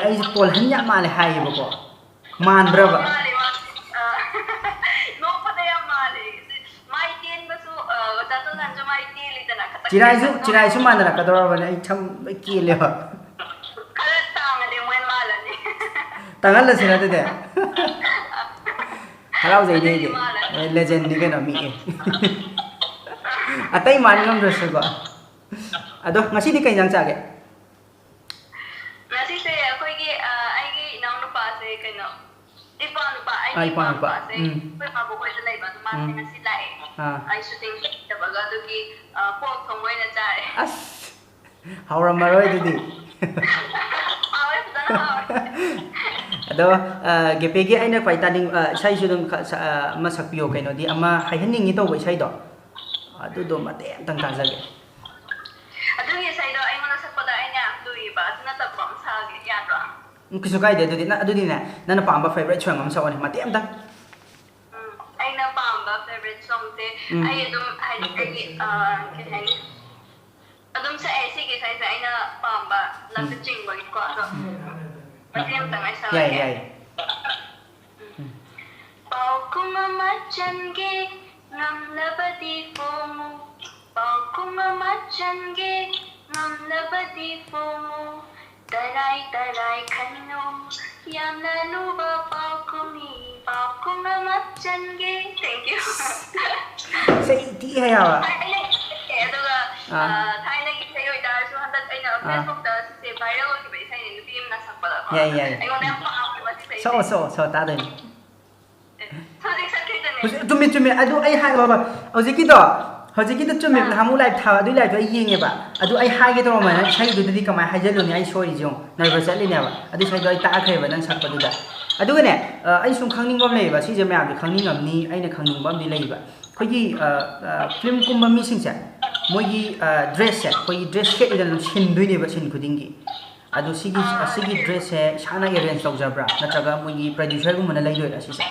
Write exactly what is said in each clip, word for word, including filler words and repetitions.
ꯑꯩꯁꯦ ꯇꯣꯜꯍꯟ ꯌꯥꯝ ꯃꯥꯜꯂꯦ ꯍꯥꯏꯌꯦꯕꯀꯣ꯫ ꯃꯥꯟꯕ꯭ꯔꯕ? ꯃꯥꯜꯂꯦ, ꯃꯥꯜꯂꯦ꯫ ꯑ, ꯅꯣꯛꯄꯗ ꯌꯥꯝ ꯃꯥꯜꯂꯦ꯫ ꯃꯥꯏ ꯇꯦꯟꯕꯁꯨ, ꯑ, ꯑꯣꯖꯥ ꯇꯣꯜꯍꯟꯁꯨ ꯃꯥꯏ ꯇꯦꯜꯂꯤꯗꯅ, ꯈꯇꯪ ꯆꯤꯔꯥꯏꯁꯨ ꯇꯦꯟꯕ꯫ ꯆꯤꯔꯥꯏꯁꯨ ꯃꯥꯟꯅꯔꯛꯀꯗꯧꯔꯕꯅꯦ꯫ ꯑꯩ ꯁꯝ ꯂꯣꯏ ꯀꯦꯜꯂꯦꯕ꯫ ꯈꯔ ꯇꯥꯡꯉꯗꯤ ꯃꯣꯏ ꯃꯥꯜꯂꯅꯤ꯫ ꯇꯥꯡꯍꯜꯂꯁꯤꯔ ꯑꯗꯨꯗꯤ? ꯍꯔꯥꯎꯖꯩꯅꯦ ꯑꯩꯗꯤ꯫ ꯃꯥꯜꯂꯅꯤ꯫ ꯑꯦ, ꯂꯦꯖꯦꯟꯅꯤ ꯀꯩꯅꯣ ꯃꯤ꯫ ꯑꯦ꯫ ꯑꯇꯩ ꯃꯥꯟ ꯉꯝꯗ꯭ꯔꯁꯨꯀꯣ꯫ ꯑꯗꯣ ꯉꯁꯤꯗꯤ ꯀꯩ ꯏꯟꯖꯥꯡ ꯆꯥꯒꯦ? ꯉꯁꯤꯁꯦ ꯑꯩꯈꯣꯏꯒꯤ, ꯑ, ꯑꯩꯒꯤ ꯏꯅꯥꯎꯅꯨꯄꯥꯁꯦ ꯀꯩꯅꯣ, ꯏꯄ꯭ꯋꯥ ꯅꯨꯄꯥ, ꯑꯩꯒꯤ ꯑꯥ, ꯏꯄ꯭ꯋꯥ ꯏꯄ꯭ꯋꯥ ꯅꯨꯄꯥ꯫ ꯅꯨꯄꯥꯁꯦ ꯎꯝ꯫ ꯑꯩꯈꯣꯏ ꯃꯥꯕꯣꯛ ꯍꯣꯏꯗ ꯂꯩꯕ, ꯑꯗꯨ ꯃꯥꯁꯦ ꯎꯝ꯫ ꯉꯁꯤ ꯂꯥꯛꯑꯦ꯫ ꯑꯥ꯫ ꯑꯩ ꯁꯨꯇꯤꯡ ꯆꯠꯇꯕꯒ, ꯑꯗꯨꯒꯤ, ꯑ, ꯄꯣꯛ ꯊꯣꯡꯕ ꯑꯣꯏꯅ ꯆꯥꯔꯦ꯫ ꯑꯁ! ꯍꯥꯎꯔꯝꯃꯔꯣꯏ ꯑꯗꯨꯗꯤ꯫ ꯍꯥꯎꯋꯦ, ꯐꯖꯅ ꯍꯥꯎꯋꯦ꯫ ꯑꯗꯣ, ꯑ, ꯒꯦꯄꯦꯒꯤ ꯑꯩꯅ ꯈ꯭ꯋꯥꯏ ꯇꯥꯅꯤꯡ-, ꯑ, ꯏꯁꯩꯁꯨ ꯑꯗꯨꯝ ꯈ-, ꯁ-, ꯑ, ꯑꯃ ꯁꯛꯄꯤꯌꯣ, ꯀꯩꯅꯣꯗꯤ ꯑꯃ ꯍꯥꯏꯍꯟꯅꯤꯡꯉꯤ ꯇꯧꯕ ꯏꯁꯩꯗꯣ꯫ ꯑꯗꯨꯗꯣ ꯃꯇꯦꯛ ꯑꯝꯇꯪ ꯇꯥꯖꯒꯦ꯫ ꯑꯗꯨꯒꯤ ꯏꯁꯩꯗꯣ ꯑꯩꯉꯣꯟꯗ ꯁꯛꯄꯗ ꯑꯩꯅ ꯌꯥꯝ ꯂꯨꯏꯌꯦꯕ, ꯑꯗꯨ ꯅꯠꯇꯕ ꯑꯃ ꯁꯥꯒꯦ, ꯌꯥꯗ꯭ꯔꯣ? ꯎꯝ, ꯀꯩꯁꯨ ꯀꯥꯏꯗꯦ꯫ ꯑꯗꯨꯗꯤ ꯅ-, ꯑꯗꯨꯗꯤꯅꯦ, ꯅꯪꯅ ꯄꯥꯝꯕ favourite song ꯑꯃ ꯁꯛꯑꯣꯅꯦ, ꯃꯇꯦꯛ ꯑꯝꯇꯪ꯫ ꯎꯝ, ꯑꯩꯅ ꯄꯥꯝꯕ favourite songꯁꯦ, ꯎꯝ꯫ ꯑꯩ ꯑꯗꯨꯝ, ꯍꯥꯏꯗꯤ, ꯑꯩꯒꯤ, ꯑ, ꯀꯩ ꯍꯥꯏꯅꯤ? ꯑꯗꯨꯝ ꯁꯛꯑꯦ, ꯁꯤꯒꯤ ꯏꯁꯩꯁꯦ ꯑꯩꯅ ꯄꯥꯝꯕ ꯂꯞꯇ ꯎꯝ꯫ ꯆꯤꯡꯕꯒꯤꯀꯣ, ꯑꯗꯣ ꯎꯝ꯫ ꯃꯇꯦꯛ ꯑꯝꯇꯪ ꯑꯩ ꯁꯛꯂꯛꯀꯦ꯫ ꯌꯥꯏꯌꯦ, ꯌꯥꯏꯌꯦ꯫ ꯎꯝ꯫ ꯄꯥꯎꯈꯨꯝ ꯑꯃ ꯆꯟꯒꯦ, ꯉꯝꯅꯕꯗꯤ ꯐꯣꯡꯉꯨ꯫ ꯄꯥꯎꯈꯨꯝ ꯑꯃ ꯆꯟꯒꯦ, ꯉꯝꯅꯕꯗꯤ ꯐꯣꯡꯉꯨ꯫ ꯇꯔꯥꯏ ꯇꯔꯥꯏ ꯈꯟꯅꯨ, ꯌꯥꯝꯅ ꯂꯨꯕ ꯄꯥꯎꯈꯨꯝꯅꯤ꯫ ꯄꯥꯎꯈꯨꯝ ꯑꯃ ꯆꯟꯒꯦ꯫ Thank you꯫ ꯏꯁꯩ ꯊꯤ ꯍꯩ ꯍꯥꯏꯕ꯫ ꯊꯥꯏꯅꯒꯤ ꯏꯁꯩꯅꯦ, ꯑꯗꯨꯒ, ꯑꯥ꯫ ꯑ, ꯊꯥꯏꯅꯒꯤ ꯏꯁꯩ ꯑꯣꯏꯇꯥꯔꯁꯨ ꯍꯟꯗꯛ ꯑꯩꯅ ꯑꯥ꯫ Facebookꯇ ꯁꯤꯁꯦ viral ꯑꯣꯏꯈꯤꯕ ꯏꯁꯩꯅꯦ, ꯅꯨꯄꯤ ꯑꯃꯅ ꯁꯛꯄꯗꯀꯣ꯫ ꯌꯥꯏ, ꯌꯥꯏ꯫ ꯑꯩꯉꯣꯟꯗ ꯌꯥꯝ ꯄꯥꯝꯃꯦꯕ ꯁꯤ ꯏꯁꯩꯁꯦ꯫ ꯁꯛꯑꯣ, ꯁꯛꯑꯣ, ꯁꯛꯑꯣ, ꯇꯥꯗꯣꯏꯅꯦ꯫ ꯍꯧꯖꯤꯛ ꯁꯛꯈꯤꯗꯨꯅꯦ꯫ ꯍꯧꯖꯤꯛ, ꯆꯨꯝꯃꯤ, ꯆꯨꯝꯃꯤ꯫ ꯑꯗꯨ ꯑꯩ ꯍꯥꯏ-, ꯕꯕꯥ, ꯍꯧꯖꯤꯛꯀꯤꯗꯣ, ꯍꯧꯖꯤꯛꯀꯤꯗꯣ ꯆꯨꯝꯃꯤ꯫ ꯑꯥ꯫ ꯅꯍꯥꯟꯃꯨꯛ live ꯊꯥꯕ, ꯑꯗꯨꯏ liveꯇꯣ ꯑꯩ ꯌꯦꯡꯉꯦꯕ꯫ ꯑꯗꯨ ꯑꯩ ꯍꯥꯏꯒꯦ ꯇꯧꯔꯝꯕꯅꯦ, ꯅꯪ ꯏꯁꯩꯗꯨꯗꯗꯤ ꯀꯃꯥꯏꯅ ꯍꯥꯏꯖꯜꯂꯨꯅꯤ? ꯑꯩ ꯁꯣꯏꯔꯤꯁꯦ ꯌꯦꯡꯉꯨ꯫ Nervous ꯆꯠꯂꯤꯅꯦꯕ꯫ ꯑꯗꯨ ꯏꯁꯩꯗꯣ ꯑꯩ ꯇꯥꯈ꯭ꯔꯦꯕ ꯅꯪ ꯁꯛꯄꯗꯨꯗ꯫ ꯑꯗꯨꯒꯅꯦ, ꯑ, ꯑꯩ ꯁꯨꯝ ꯈꯪꯅꯤꯡꯕ ꯑꯃ ꯂꯩꯌꯦꯕ꯫ ꯁꯤꯁꯦ ꯃꯌꯥꯝꯁꯨ ꯈꯪꯅꯤꯡꯉꯝꯅꯤ, ꯑꯩꯅ ꯈꯪꯅꯤꯡꯕ ꯑꯃꯗꯤ ꯂꯩꯌꯦꯕ꯫ ꯑꯩꯈꯣꯏꯒꯤ, ꯑ, ꯑ, film ꯀꯨꯝꯕ ꯃꯤꯁꯤꯡꯁꯦ, ꯃꯣꯏꯒꯤ, ꯑ, dressꯁꯦ, ꯑꯩꯈꯣꯏꯒꯤ dress ꯁꯦꯠꯂꯤꯗꯅ ꯑꯗꯨꯝ ꯁꯤꯟꯗꯣꯏꯅꯦꯕ scene ꯈꯨꯗꯤꯡꯒꯤ꯫ ꯑꯗꯣ ꯁꯤꯒꯤ, ꯑꯥ, ꯑꯁꯤꯒꯤ okay꯫ Dressꯁꯦ ꯏꯁꯥꯅ arrange ꯇꯧꯖꯕ꯭ꯔꯥ, ꯅꯠꯇ꯭ꯔꯒ ꯃꯣꯏꯒꯤ producerꯒꯨꯝꯕꯅ ꯂꯩꯗꯣꯏꯔꯥ ꯁꯤꯁꯦ?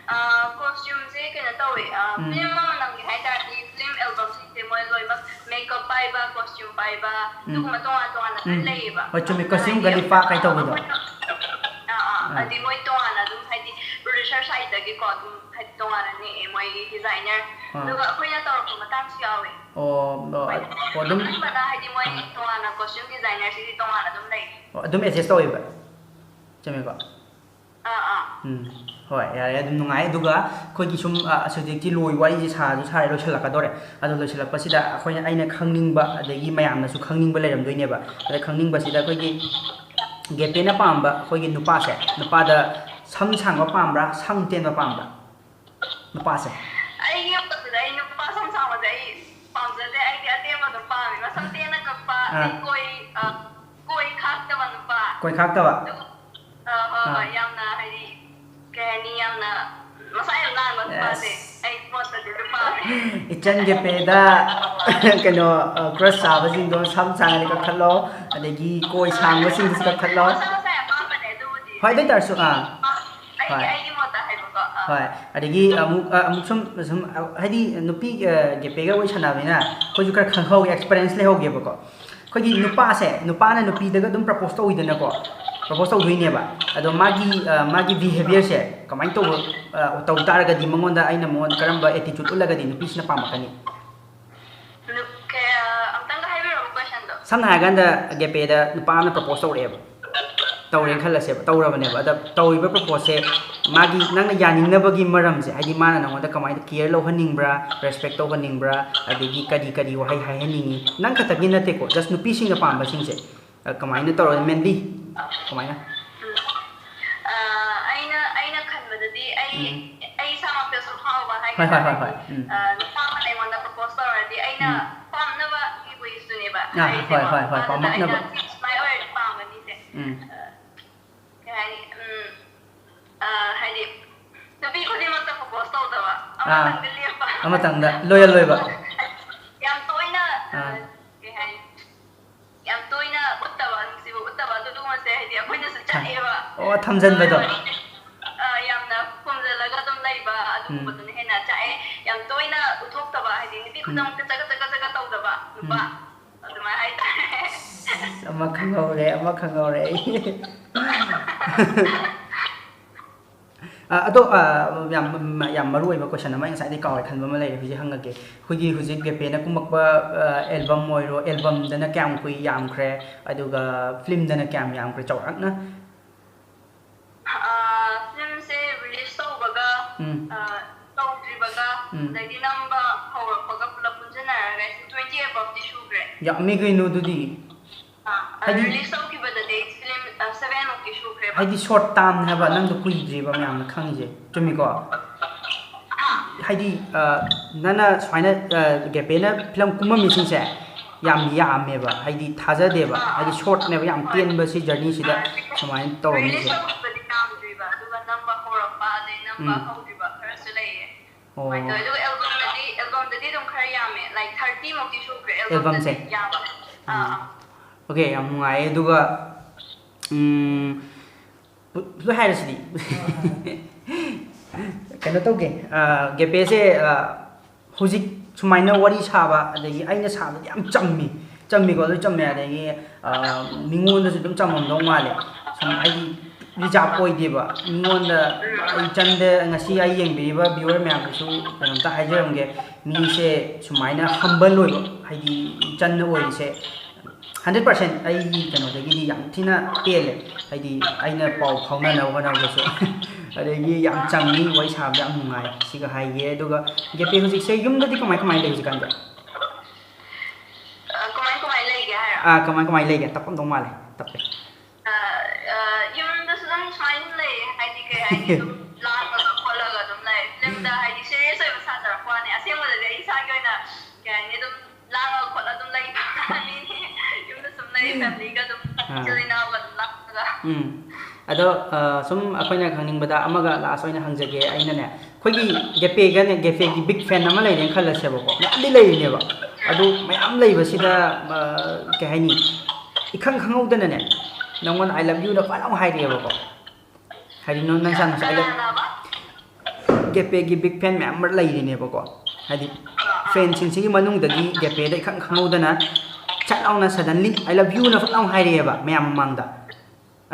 ꯑꯥ, costumeꯁꯦ ꯀꯩꯅꯣ ꯇꯧꯋꯦ, ꯑꯥ, ꯎꯝ꯫ Film ꯑꯃ ꯅꯝꯒꯦ ꯍꯥꯏ ꯇꯥꯔꯗꯤ, film albumꯁꯤꯡꯁꯦ ꯃꯣꯏ ꯂꯣꯏꯅꯃꯛ makeup ꯄꯥꯏꯕ, ꯀꯣꯁꯇ꯭ꯌꯨꯝ ꯄꯥꯏꯕ, ꯎꯝ꯫ ꯑꯗꯨꯒꯨꯝꯕ ꯇꯣꯉꯥꯟ ꯇꯣꯉꯥꯟꯅ ꯂꯣꯏ ꯎꯝ꯫ ꯂꯩꯌꯦꯕ꯫ ꯍꯣꯏ, ꯆꯨꯝꯃꯤ, ꯑꯗꯨꯅ ꯀꯣꯁꯇ꯭ꯌꯨꯝ ꯍꯥꯏꯗꯤ ꯒꯂꯤꯐꯥ ꯀꯥꯏ ꯇꯧꯕꯗꯣ꯫ ꯑꯥ, ꯑꯥ, ꯑꯥ꯫ ꯍꯥꯏꯗꯤ ꯃꯣꯏ ꯇꯣꯉꯥꯟꯅ ꯑꯗꯨꯝ ꯍꯥꯏꯗꯤ ꯄ꯭ꯔꯣꯗ꯭ꯌꯨꯁꯔ ꯁꯥꯏꯠꯇꯒꯤꯀꯣ ꯑꯗꯨꯝ ꯍꯥꯏꯗꯤ ꯇꯣꯉꯥꯟꯅ ꯅꯦꯛꯑꯦ ꯃꯣꯏꯒꯤ ꯗꯤꯖꯥꯏꯅꯔ꯫ ꯑꯥ꯫ ꯑꯗꯨꯒ ꯑꯩꯈꯣꯏꯅ ꯇꯧꯔꯛꯄ ꯃꯇꯥꯡꯁꯨ ꯌꯥꯎꯋꯦ꯫ ꯑꯣ, ꯑꯣ, ꯑꯣ, ꯑꯗꯨꯝ, ꯑꯅꯝꯕꯅ ꯍꯥꯏꯗꯤ ꯃꯣꯏ ꯑꯥ꯫ ꯇꯣꯉꯥꯟꯅ ꯀꯣꯁꯇ꯭ꯌꯨꯝ ꯗꯤꯖꯥꯏꯅꯔꯁꯤꯗꯤ ꯇꯣꯉꯥꯟꯅ ꯑꯗꯨꯝ ꯂꯩ꯫ ꯑꯣ, ꯑꯗꯨꯝ ꯑꯦꯗꯖꯁ ꯇꯧꯋꯦꯕ꯫ ꯆꯨꯝꯃꯦꯀꯣ? ꯑꯥ, ꯑꯥ꯫ ꯎꯝ꯫ ꯍꯣꯏ, ꯌꯥꯔꯦ, ꯑꯗꯨꯝ ꯅꯨꯡꯉꯥꯏ꯫ ꯑꯗꯨꯒ ꯑꯩꯈꯣꯏꯒꯤ ꯁꯨꯝ, ꯑ, ꯍꯧꯖꯤꯛꯇꯤ ꯂꯣꯏ, ꯋꯥꯔꯤꯁꯦ ꯁꯥꯁꯨ ꯁꯥꯔꯦ, ꯂꯣꯏꯁꯤꯜꯂꯛꯀꯗꯧꯔꯦ꯫ ꯑꯗꯣ ꯂꯣꯏꯁꯤꯜꯂꯛꯄꯁꯤꯗ ꯑꯩꯈꯣꯏꯅ, ꯑꯩꯅ ꯈꯪꯅꯤꯡꯕ, ꯑꯗꯒꯤ ꯃꯌꯥꯝꯅꯁꯨ ꯈꯪꯅꯤꯡꯕ ꯂꯩꯔꯝꯗꯣꯏꯅꯦꯕ꯫ ꯑꯗ ꯈꯪꯅꯤꯡꯕꯁꯤꯗ ꯑꯩꯈꯣꯏꯒꯤ ꯒꯦꯄꯦꯅ ꯄꯥꯝꯕ ꯑꯩꯈꯣꯏꯒꯤ ꯅꯨꯄꯥꯁꯦ, ꯅꯨꯄꯥꯗ ꯁꯝ ꯁꯥꯡꯕ ꯄꯥꯝꯕ꯭ꯔꯥ, ꯁꯝ ꯇꯦꯟꯕ ꯄꯥꯝꯕ꯭ꯔꯥ? ꯅꯨꯄꯥꯁꯦ꯫ ꯑꯩꯒꯤ ꯃꯣꯠꯇꯗꯤ ꯑꯩ ꯅꯨꯄꯥ ꯁꯝ ꯁꯥꯡꯕꯁꯦ ꯑꯩ ꯄꯥꯝꯖꯗꯦ꯫ ꯑꯩꯗꯤ ꯑꯇꯦꯟꯕ ꯑꯗꯨꯝ ꯄꯥꯝꯃꯦ꯫ ꯃꯁꯝ ꯇꯦꯟꯅ ꯀꯛꯄ, ꯑꯥ꯫ ꯀꯣꯏ, ꯑ, ꯀꯣꯏ ꯈꯥꯛꯇꯕ ꯅꯨꯄꯥ꯫ ꯀꯣꯏ ꯈꯥꯛꯇꯕ? ꯑꯗꯨ, ꯑ, ꯍꯣꯏ, ꯍꯣꯏ, ꯑꯥ꯫ ꯌꯥꯝꯅ ꯍꯥꯏꯗꯤ, ꯀꯩ ꯍꯥꯏꯅꯤ, ꯌꯥꯝꯅ ꯃꯁꯥ ꯌꯥꯝ ꯅꯥꯟꯕ ꯅꯨꯄꯥꯁꯦ ꯑꯁ꯫ ꯑꯩ ꯃꯣꯠꯇꯗꯤ ꯑꯗꯨꯝ ꯄꯥꯝꯃꯦ꯫ ꯏꯆꯟ ꯒꯦꯄꯦꯗ ꯀꯩꯅꯣ, ꯑ, ꯀ꯭ꯔꯁ ꯆꯥꯕꯁꯤꯡꯗꯣ ꯁꯝ ꯁꯥꯡꯉꯗꯤ ꯀꯛꯊꯠꯂꯣ, ꯑꯗꯒꯤ ꯀꯣꯏ ꯁꯥꯡꯕꯁꯤꯡꯗꯨꯁꯨ ꯀꯛꯊꯠꯂꯣ꯫ ꯃꯁꯥ ꯃꯁꯥꯒꯤ ꯑꯄꯥꯝꯕꯅꯦ ꯑꯗꯨꯕꯨꯗꯤ꯫ ꯍꯣꯏ, ꯑꯗꯨ ꯑꯣꯏ ꯇꯥꯔꯁꯨ, ꯑꯥ꯫ ꯑꯩꯒꯤ, ꯍꯣꯏ꯫ ꯑꯩꯒꯤ ꯃꯣꯠꯇ ꯍꯥꯏꯕꯀꯣ꯫ ꯑꯥ꯫ ꯍꯣꯏ꯫ ꯑꯗꯒꯤ ꯑꯃꯨꯛ, ꯑ, ꯑꯃꯨꯛ ꯁꯨꯝ, ꯁꯨꯝ, ꯑ, ꯍꯥꯏꯗꯤ ꯅꯨꯄꯤ, ꯑ, ꯒꯦꯄꯦꯒ ꯋꯥꯔꯤ ꯁꯥꯟꯅꯕꯅꯤꯅ ꯑꯩꯈꯣꯏꯁꯨ ꯈꯔ ꯈꯪꯍꯧꯒꯦ, ꯑꯦꯛꯁꯄꯤꯔꯤꯌꯦꯟꯁ ꯂꯩꯍꯧꯒꯦꯕꯀꯣ꯫ ꯑꯩꯈꯣꯏꯒꯤ ꯅꯨꯄꯥꯁꯦ, ꯅꯨꯄꯥꯅ ꯅꯨꯄꯤꯗꯒ ꯑꯗꯨꯝ ꯄ꯭ꯔꯄꯣꯁ ꯇꯧꯋꯤꯗꯅꯀꯣ, ꯄ꯭ꯔꯄꯣꯁ ꯇꯧꯗꯣꯏꯅꯦꯕ꯫ ꯑꯗꯣ ꯃꯥꯒꯤ, ꯑ, ꯃꯥꯒꯤ ꯕꯤꯍꯦꯕꯤꯌꯔꯁꯦ ꯀꯃꯥꯏꯅ ꯇꯧꯕ, ꯑ, ꯇꯧ ꯇꯥꯔꯒꯗꯤ ꯃꯉꯣꯟꯗ ꯑꯩꯅ ꯃꯉꯣꯟꯗ ꯀꯔꯝꯕ ꯑꯦꯇꯤꯇ꯭ꯌꯨꯠ ꯎꯠꯂꯒꯗꯤ ꯅꯨꯄꯤꯁꯤꯅ ꯄꯥꯝꯃꯛꯀꯅꯤ? ꯅꯨ-, ꯀꯌꯥ-, ꯑꯝꯇꯪꯒ ꯍꯥꯏꯕꯤꯔꯛꯑꯣ ꯀꯣꯏꯁꯟꯗꯣ꯫ ꯁꯝꯅ ꯍꯥꯏꯔꯀꯥꯟꯗ ꯒꯦꯄꯦꯗ ꯅꯨꯄꯥ ꯑꯃꯅ ꯄ꯭ꯔꯄꯣꯁ ꯇꯧꯔꯛꯑꯦꯕ, ꯇꯧꯔꯦꯅ ꯈꯜꯂꯁꯦꯕ, ꯇꯧꯔꯕꯅꯦꯕ꯫ ꯑꯗ ꯇꯧꯔꯤꯕ ꯄ꯭ꯔꯄꯣꯁꯁꯦ ꯃꯥꯒꯤ, ꯅꯪꯅ ꯌꯥꯅꯤꯡꯅꯕꯒꯤ ꯃꯔꯝꯁꯦ, ꯍꯥꯏꯗꯤ ꯃꯥꯅ ꯅꯪꯉꯣꯟꯗ ꯀꯃꯥꯏꯅ ꯀꯤꯌꯔ ꯂꯧꯍꯟꯅꯤꯡꯕ꯭ꯔꯥ, ꯔꯦꯁꯄꯦꯛ ꯇꯧꯍꯟꯅꯤꯡꯕ꯭ꯔꯥ, ꯑꯗꯒꯤ ꯀꯔꯤ ꯀꯔꯤ ꯋꯥꯍꯩ ꯍꯥꯏꯍꯟꯅꯤꯡꯉꯤ, ꯅꯪ ꯈꯛꯇꯒꯤ ꯅꯠꯇꯦꯀꯣ, ꯖꯁ ꯅꯨꯄꯤꯁꯤꯡꯅ ꯄꯥꯝꯕꯁꯤꯡꯁꯦ, ꯑ, ꯀꯃꯥꯏꯅ ꯇꯧꯔꯒ, ꯃꯦꯟꯂꯤ ꯀꯃꯥꯏꯅ? ꯎꯝ꯫ ꯑ, ꯑꯩꯅ, ꯑꯩꯅ ꯈꯟꯕꯗꯗꯤ ꯑꯩ, ꯎꯝ꯫ ꯑꯩ ꯏꯁꯥꯃꯛꯇꯁꯨ ꯐꯥꯎꯕ ꯍꯣꯏ, ꯍꯣꯏ, ꯍꯣꯏ, ꯍꯣꯏ, ꯍꯥꯏꯒꯗ꯭ꯔꯥ, ꯎꯝ꯫ ꯑ, ꯅꯨꯄꯥ ꯑꯃꯅ ꯑꯩꯉꯣꯟꯗ ꯄ꯭ꯔꯄꯣꯁ ꯇꯧꯔꯗꯤ ꯑꯩꯅ ꯎꯝ꯫ ꯄꯥꯝꯅꯕꯒꯤ ꯋꯦꯁꯇꯨꯅꯦꯕ ꯑꯥ, ꯍꯣꯏ, ꯍꯥꯏꯔꯤꯁꯦꯀꯣ꯫ ꯍꯣꯏ, ꯍꯣꯏ, ꯅꯨꯄꯥꯗꯨꯗ ꯑꯩꯅ ꯄꯥꯝꯃꯛꯅꯕ꯫ ꯁꯤ ꯁꯨꯃꯥꯏꯅ ꯑꯣꯏꯔꯗꯤ ꯄꯥꯝꯒꯅꯤꯁꯦ꯫ ꯎꯝ꯫ ꯑ, ꯀꯩ ꯍꯥꯏꯅꯤ? ꯎꯝ, ꯑ, ꯍꯥꯏꯗꯤ ꯅꯨꯄꯤ ꯈꯨꯗꯤꯡꯃꯛꯇ ꯄ꯭ꯔꯄꯣꯁ ꯇꯧꯗꯕ, ꯑꯥ, ꯑꯃꯇꯪꯗ ꯂꯦꯞꯄ꯫ ꯑꯃꯇꯪꯗ, ꯂꯣꯌꯦꯜ ꯑꯣꯏꯕ꯫ ꯌꯥꯝ ꯇꯣꯏꯅ, ꯑ, ꯑꯥ꯫ ꯀꯩ ꯍꯥꯏꯅꯤ? ꯌꯥꯝ ꯇꯣꯏꯅ ꯎꯠꯇꯕ, ꯅꯨꯡꯁꯤꯕ ꯎꯠꯇꯕ ꯑꯗꯨꯒꯨꯝꯕꯁꯦ ꯍꯥꯏꯗꯤ ꯑꯩꯈꯣꯏꯅꯁꯨ ꯆꯥꯛꯑꯦꯕ꯫ ꯑꯣ, ꯊꯝꯖꯟꯕꯗꯣ꯫ ꯑ, ꯌꯥꯝꯅ ꯈꯨꯝꯖꯤꯜꯂꯒ ꯑꯗꯨꯝ ꯂꯩꯕ ꯑꯗꯨꯒꯨꯝꯕꯗꯨꯅ ꯍꯦꯟꯅ ꯆꯥꯛꯑꯦ꯫ ꯌꯥꯝ ꯇꯣꯏꯅ ꯎꯠꯊꯣꯛꯇꯕ, ꯍꯥꯏꯗꯤ ꯅꯨꯄꯤ ꯎꯝ꯫ ꯈꯨꯗꯤꯡꯃꯛꯇ ꯆꯒꯠ ꯆꯒꯠ ꯆꯒꯠ ꯇꯧꯗꯕ꯫ ꯎꯝ꯫ ꯑꯗꯨꯃꯥꯏꯅ ꯍꯥꯏꯇꯥꯔꯦ꯫ ꯑꯃ ꯈꯪꯍꯧꯔꯦ, ꯑꯃ ꯈꯪꯍꯧꯔꯦ ꯑꯩ꯫ ꯑ, ꯑꯗꯣ, ꯑ, ꯌꯥꯝ, ꯌꯥꯝ ꯃꯔꯨ ꯑꯣꯏꯕ question ꯑꯃ ꯑꯩ ꯉꯁꯥꯏꯗꯩ ꯀꯥꯎꯔꯦ ꯈꯟꯕ ꯑꯃ ꯂꯩꯔꯦ, ꯍꯧꯖꯤꯛ ꯍꯪꯉꯒꯦ꯫ ꯑꯩꯈꯣꯏꯒꯤ ꯍꯧꯖꯤꯛ ꯒꯦꯄꯦꯅ ꯀꯨꯝꯃꯛꯄ, ꯑ, album ꯑꯣꯏꯔꯣ, albumꯗꯅ ꯀꯌꯥꯝ ꯀꯨꯏ ꯌꯥꯝꯈ꯭ꯔꯦ, ꯑꯗꯨꯒ filmꯗꯅ ꯀꯌꯥꯝ ꯌꯥꯝꯈ꯭ꯔꯦ ꯆꯥꯎꯔꯥꯛꯅ? ꯑ, filmꯁꯦ release ꯇꯧꯕꯒ, ꯎꯝ꯫ ꯑ, ꯇꯧꯗ꯭ꯔꯤꯕꯒ, ꯎꯝ꯫ ꯑꯗꯒꯤ ꯅꯝꯕ ꯍꯧꯔꯛꯄꯒ ꯄꯨꯂꯞ ꯄꯨꯟꯁꯤꯟꯅꯔꯒ ꯑꯩꯁꯦ twenty aboveꯇꯤ ꯁꯨꯈ꯭ꯔꯦ꯫ ꯌꯥꯝꯃꯤ ꯀꯩꯅꯣ ꯑꯗꯨꯗꯤ꯫ ꯑ, ꯍꯥꯏꯗꯤ release ꯇꯧꯈꯤꯕꯗꯗꯤ film, ꯑ, seven ꯃꯨꯛꯇꯤ ꯁꯨꯈ꯭ꯔꯦꯕ꯫ ꯍꯥꯏꯗꯤ short time ꯍꯥꯏꯕ, ꯅꯪꯗꯣ ꯀꯨꯏꯗ꯭ꯔꯤꯕ ꯃꯌꯥꯝꯅ ꯈꯪꯉꯤꯁꯦ, ꯆꯨꯝꯃꯤꯀꯣ? ꯍꯥꯏꯗꯤ, ꯑ, ꯅꯪꯅ ꯁꯨꯃꯥꯏꯅ, ꯑ, ꯒꯦꯄꯦꯅ film ꯀꯨꯝꯃꯝꯃꯤꯁꯤꯡꯁꯦ ꯌꯥꯝ ꯌꯥꯝꯃꯦꯕ, ꯍꯥꯏꯗꯤ ꯊꯥꯖꯗꯦꯕ, ꯍꯥꯏꯗꯤ shortꯅꯦꯕ, ꯌꯥꯝ ꯇꯦꯟꯕ ꯁꯤ journeyꯁꯤꯗ ꯁꯨꯃꯥꯏꯅ ꯇꯧꯔꯝꯃꯤꯁꯦ꯫ Release ꯇꯧꯕꯗꯤ ꯌꯥꯝꯗ꯭ꯔꯤꯕ, ꯑꯗꯨꯒ ꯅꯝꯕ ꯍꯧꯔꯛꯄ, ꯑꯗꯩ ꯅꯝꯕ ꯎꯝ꯫ ꯍꯧꯗ꯭ꯔꯤꯕ ꯈꯔꯁꯨ ꯂꯩꯌꯦ꯫ ꯑꯣ꯫ ꯑꯗꯨꯃꯥꯏꯅ ꯇꯧꯋꯦ꯫ ꯑꯗꯨꯒ albumꯗꯗꯤ, albumꯗꯗꯤ ꯑꯗꯨꯝ ꯈꯔ ꯌꯥꯝꯃꯦ, like, thirty ꯃꯨꯛꯇꯤ ꯁꯨꯈ꯭ꯔꯦ, albumꯗꯗꯤ albumꯁꯦ? ꯌꯥꯝꯃꯦ꯫ ꯑꯥ, ꯑꯥ꯫ ꯑꯥ꯫ Okay, ꯌꯥꯝ ꯅꯨꯡꯉꯥꯏꯌꯦ꯫ ꯑꯗꯨꯒ, ꯎꯝ, ꯂꯣꯏ ꯍꯥꯏꯔꯁꯤꯗꯤ꯫ ꯀꯩꯅꯣ ꯇꯧꯒꯦ, ꯑ, ꯒꯦꯄꯦꯁꯦ, ꯑ, ꯍꯧꯖꯤꯛ ꯁꯨꯃꯥꯏꯅ ꯋꯥꯔꯤ ꯁꯥꯕ, ꯑꯗꯒꯤ ꯑꯩꯅ ꯁꯥꯕꯗꯤ ꯌꯥꯝ ꯆꯝꯃꯤ, ꯆꯝꯃꯤꯀꯣ, ꯂꯣꯏ ꯆꯝꯃꯦ꯫ ꯑꯗꯒꯤ, ꯑ, ꯃꯤꯉꯣꯟꯗꯁꯨ ꯑꯗꯨꯝ ꯆꯝꯃꯝꯗꯧ ꯃꯥꯜꯂꯦ꯫ ꯁꯨꯝ ꯑꯩꯗꯤ reserve ꯑꯣꯏꯗꯦꯕ꯫ ꯃꯤꯉꯣꯟꯗ, ꯑꯩ ꯏꯆꯟꯗ, ꯉꯁꯤ ꯑꯩ ꯌꯦꯡꯕꯤꯔꯤꯕ viewer ꯃꯌꯥꯝꯗꯁꯨ ꯀꯩꯅꯣꯝꯇ ꯍꯥꯏꯖꯔꯝꯒꯦ꯫ ꯃꯤꯁꯦ ꯁꯨꯃꯥꯏꯅ humble ꯑꯣꯏꯕ, ꯍꯥꯏꯗꯤ ꯏꯆꯟꯅ ꯑꯣꯏꯔꯤꯁꯦ, hundred percent ꯑꯩꯒꯤ ꯀꯩꯅꯣꯗꯒꯤꯗꯤ ꯌꯥꯝ ꯊꯤꯅ ꯄꯦꯜꯂꯦ꯫ ꯍꯥꯏꯗꯤ ꯑꯩꯅ ꯄꯥꯎ ꯐꯥꯎꯅꯅꯕ ꯍꯣꯠꯅꯕꯗꯁꯨ꯫ ꯑꯗꯒꯤ ꯌꯥꯝ ꯆꯝꯃꯤ, ꯋꯥꯔꯤ ꯁꯥꯕꯗ ꯌꯥꯝ ꯅꯨꯡꯉꯥꯏ꯫ ꯁꯤꯒ ꯍꯥꯏꯒꯦ꯫ ꯑꯗꯨꯒ ꯒꯦꯄꯦ ꯍꯧꯖꯤꯛꯁꯦ ꯌꯨꯝꯗꯗꯤ ꯀꯃꯥꯏ ꯀꯃꯥꯏ ꯂꯩ ꯍꯧꯖꯤꯛꯀꯥꯟꯁꯦ? ꯑ, ꯀꯃꯥꯏ ꯀꯃꯥꯏ ꯂꯩꯒꯦ ꯍꯥꯏꯔꯣ? ꯑꯥ, ꯀꯃꯥꯏ ꯀꯃꯥꯏ ꯂꯩꯒꯦ? ꯇꯞꯄꯝꯗꯧ ꯃꯥꯜꯂꯦ, ꯇꯞꯄꯦ꯫ ꯑ, ꯑ, ꯌꯨꯝꯗꯁꯨ ꯑꯗꯨꯝ ꯁꯨꯃꯥꯏꯅ ꯂꯩꯌꯦ, ꯍꯥꯏꯗꯤ ꯀꯩ ꯍꯥꯏꯅꯤ, ꯑꯗꯨꯝ ꯂꯥꯡꯉꯒ ꯈꯣꯠꯂꯒ ꯑꯗꯨꯝ ꯂꯩ꯫ Filmꯗ ꯍꯥꯏꯗꯤ serious ꯑꯣꯏꯕ ꯁꯥꯖꯔꯛꯄ ꯋꯥꯅꯤ, ꯑꯁꯦꯡꯕꯗꯗꯤ ꯑꯩ ꯏꯁꯥꯒꯤ ꯑꯣꯏꯅ ꯀꯩ ꯍꯥꯏꯅꯤ, ꯑꯗꯨꯝ ꯂꯥꯡꯉꯒ ꯈꯣꯠꯂꯒ ꯑꯗꯨꯝ ꯂꯩꯕ ꯃꯤꯅꯤ꯫ ꯌꯨꯝꯗ ꯁꯨꯝ ꯂꯩ, familyꯒ ꯑꯗꯨꯝ, ꯑꯥ꯫ ꯏꯆꯤꯜ ꯏꯅꯥꯎꯒ ꯑꯗꯨꯝ ꯂꯥꯡꯉꯒ꯫ ꯎꯝ꯫ ꯑꯗꯣ, ꯑ, ꯁꯨꯝ ꯑꯩꯈꯣꯏꯅ ꯈꯪꯅꯤꯡꯕꯗ ꯑꯃꯒ last ꯑꯣꯏꯅ ꯍꯪꯖꯒꯦ ꯑꯩꯅꯅꯦ, ꯑꯩꯈꯣꯏꯒꯤ ꯒꯦꯄꯦꯒꯅꯦ, ꯒꯦꯄꯦꯒꯤ big fan ꯑꯃ ꯂꯩꯔꯦꯅ ꯈꯜꯂꯁꯦꯕꯀꯣ, ꯃꯌꯥꯝꯗꯤ ꯂꯩꯔꯤꯅꯦꯕ꯫ ꯑꯗꯨ ꯃꯌꯥꯝ ꯂꯩꯕꯁꯤꯗ, ꯑ, ꯀꯩ ꯍꯥꯏꯅꯤ, ꯏꯈꯪ ꯈꯪꯍꯧꯗꯅꯅꯦ, ꯅꯪꯉꯣꯟꯗ "I love you"ꯅ ꯐꯠ ꯂꯥꯎ ꯍꯥꯏꯔꯛꯑꯦꯕꯀꯣ꯫ ꯍꯥꯏꯗꯤ ꯅꯪ, ꯅꯪ ꯏꯁꯥꯅꯁꯨ "I love", ꯀꯅꯥꯅꯣꯕ? ꯒꯦꯄꯦꯒꯤ big fan ꯃꯌꯥꯝ ꯑꯃ ꯂꯩꯔꯤꯅꯦꯕꯀꯣ꯫ ꯍꯥꯏꯗꯤ, ꯑꯥ, ꯐ꯭ꯔꯦꯟꯁꯤꯡꯁꯤꯒꯤ ꯃꯅꯨꯡꯗꯒꯤ ꯒꯦꯄꯦꯗ ꯏꯈꯪ ꯈꯪꯍꯧꯗꯅ ꯆꯠ ꯂꯥꯎꯅ suddenly "I love you" ꯅ ꯐꯠ ꯂꯥꯎꯅ ꯍꯥꯏꯔꯛꯑꯦꯕ ꯃꯌꯥꯝ ꯃꯃꯥꯡꯗ꯫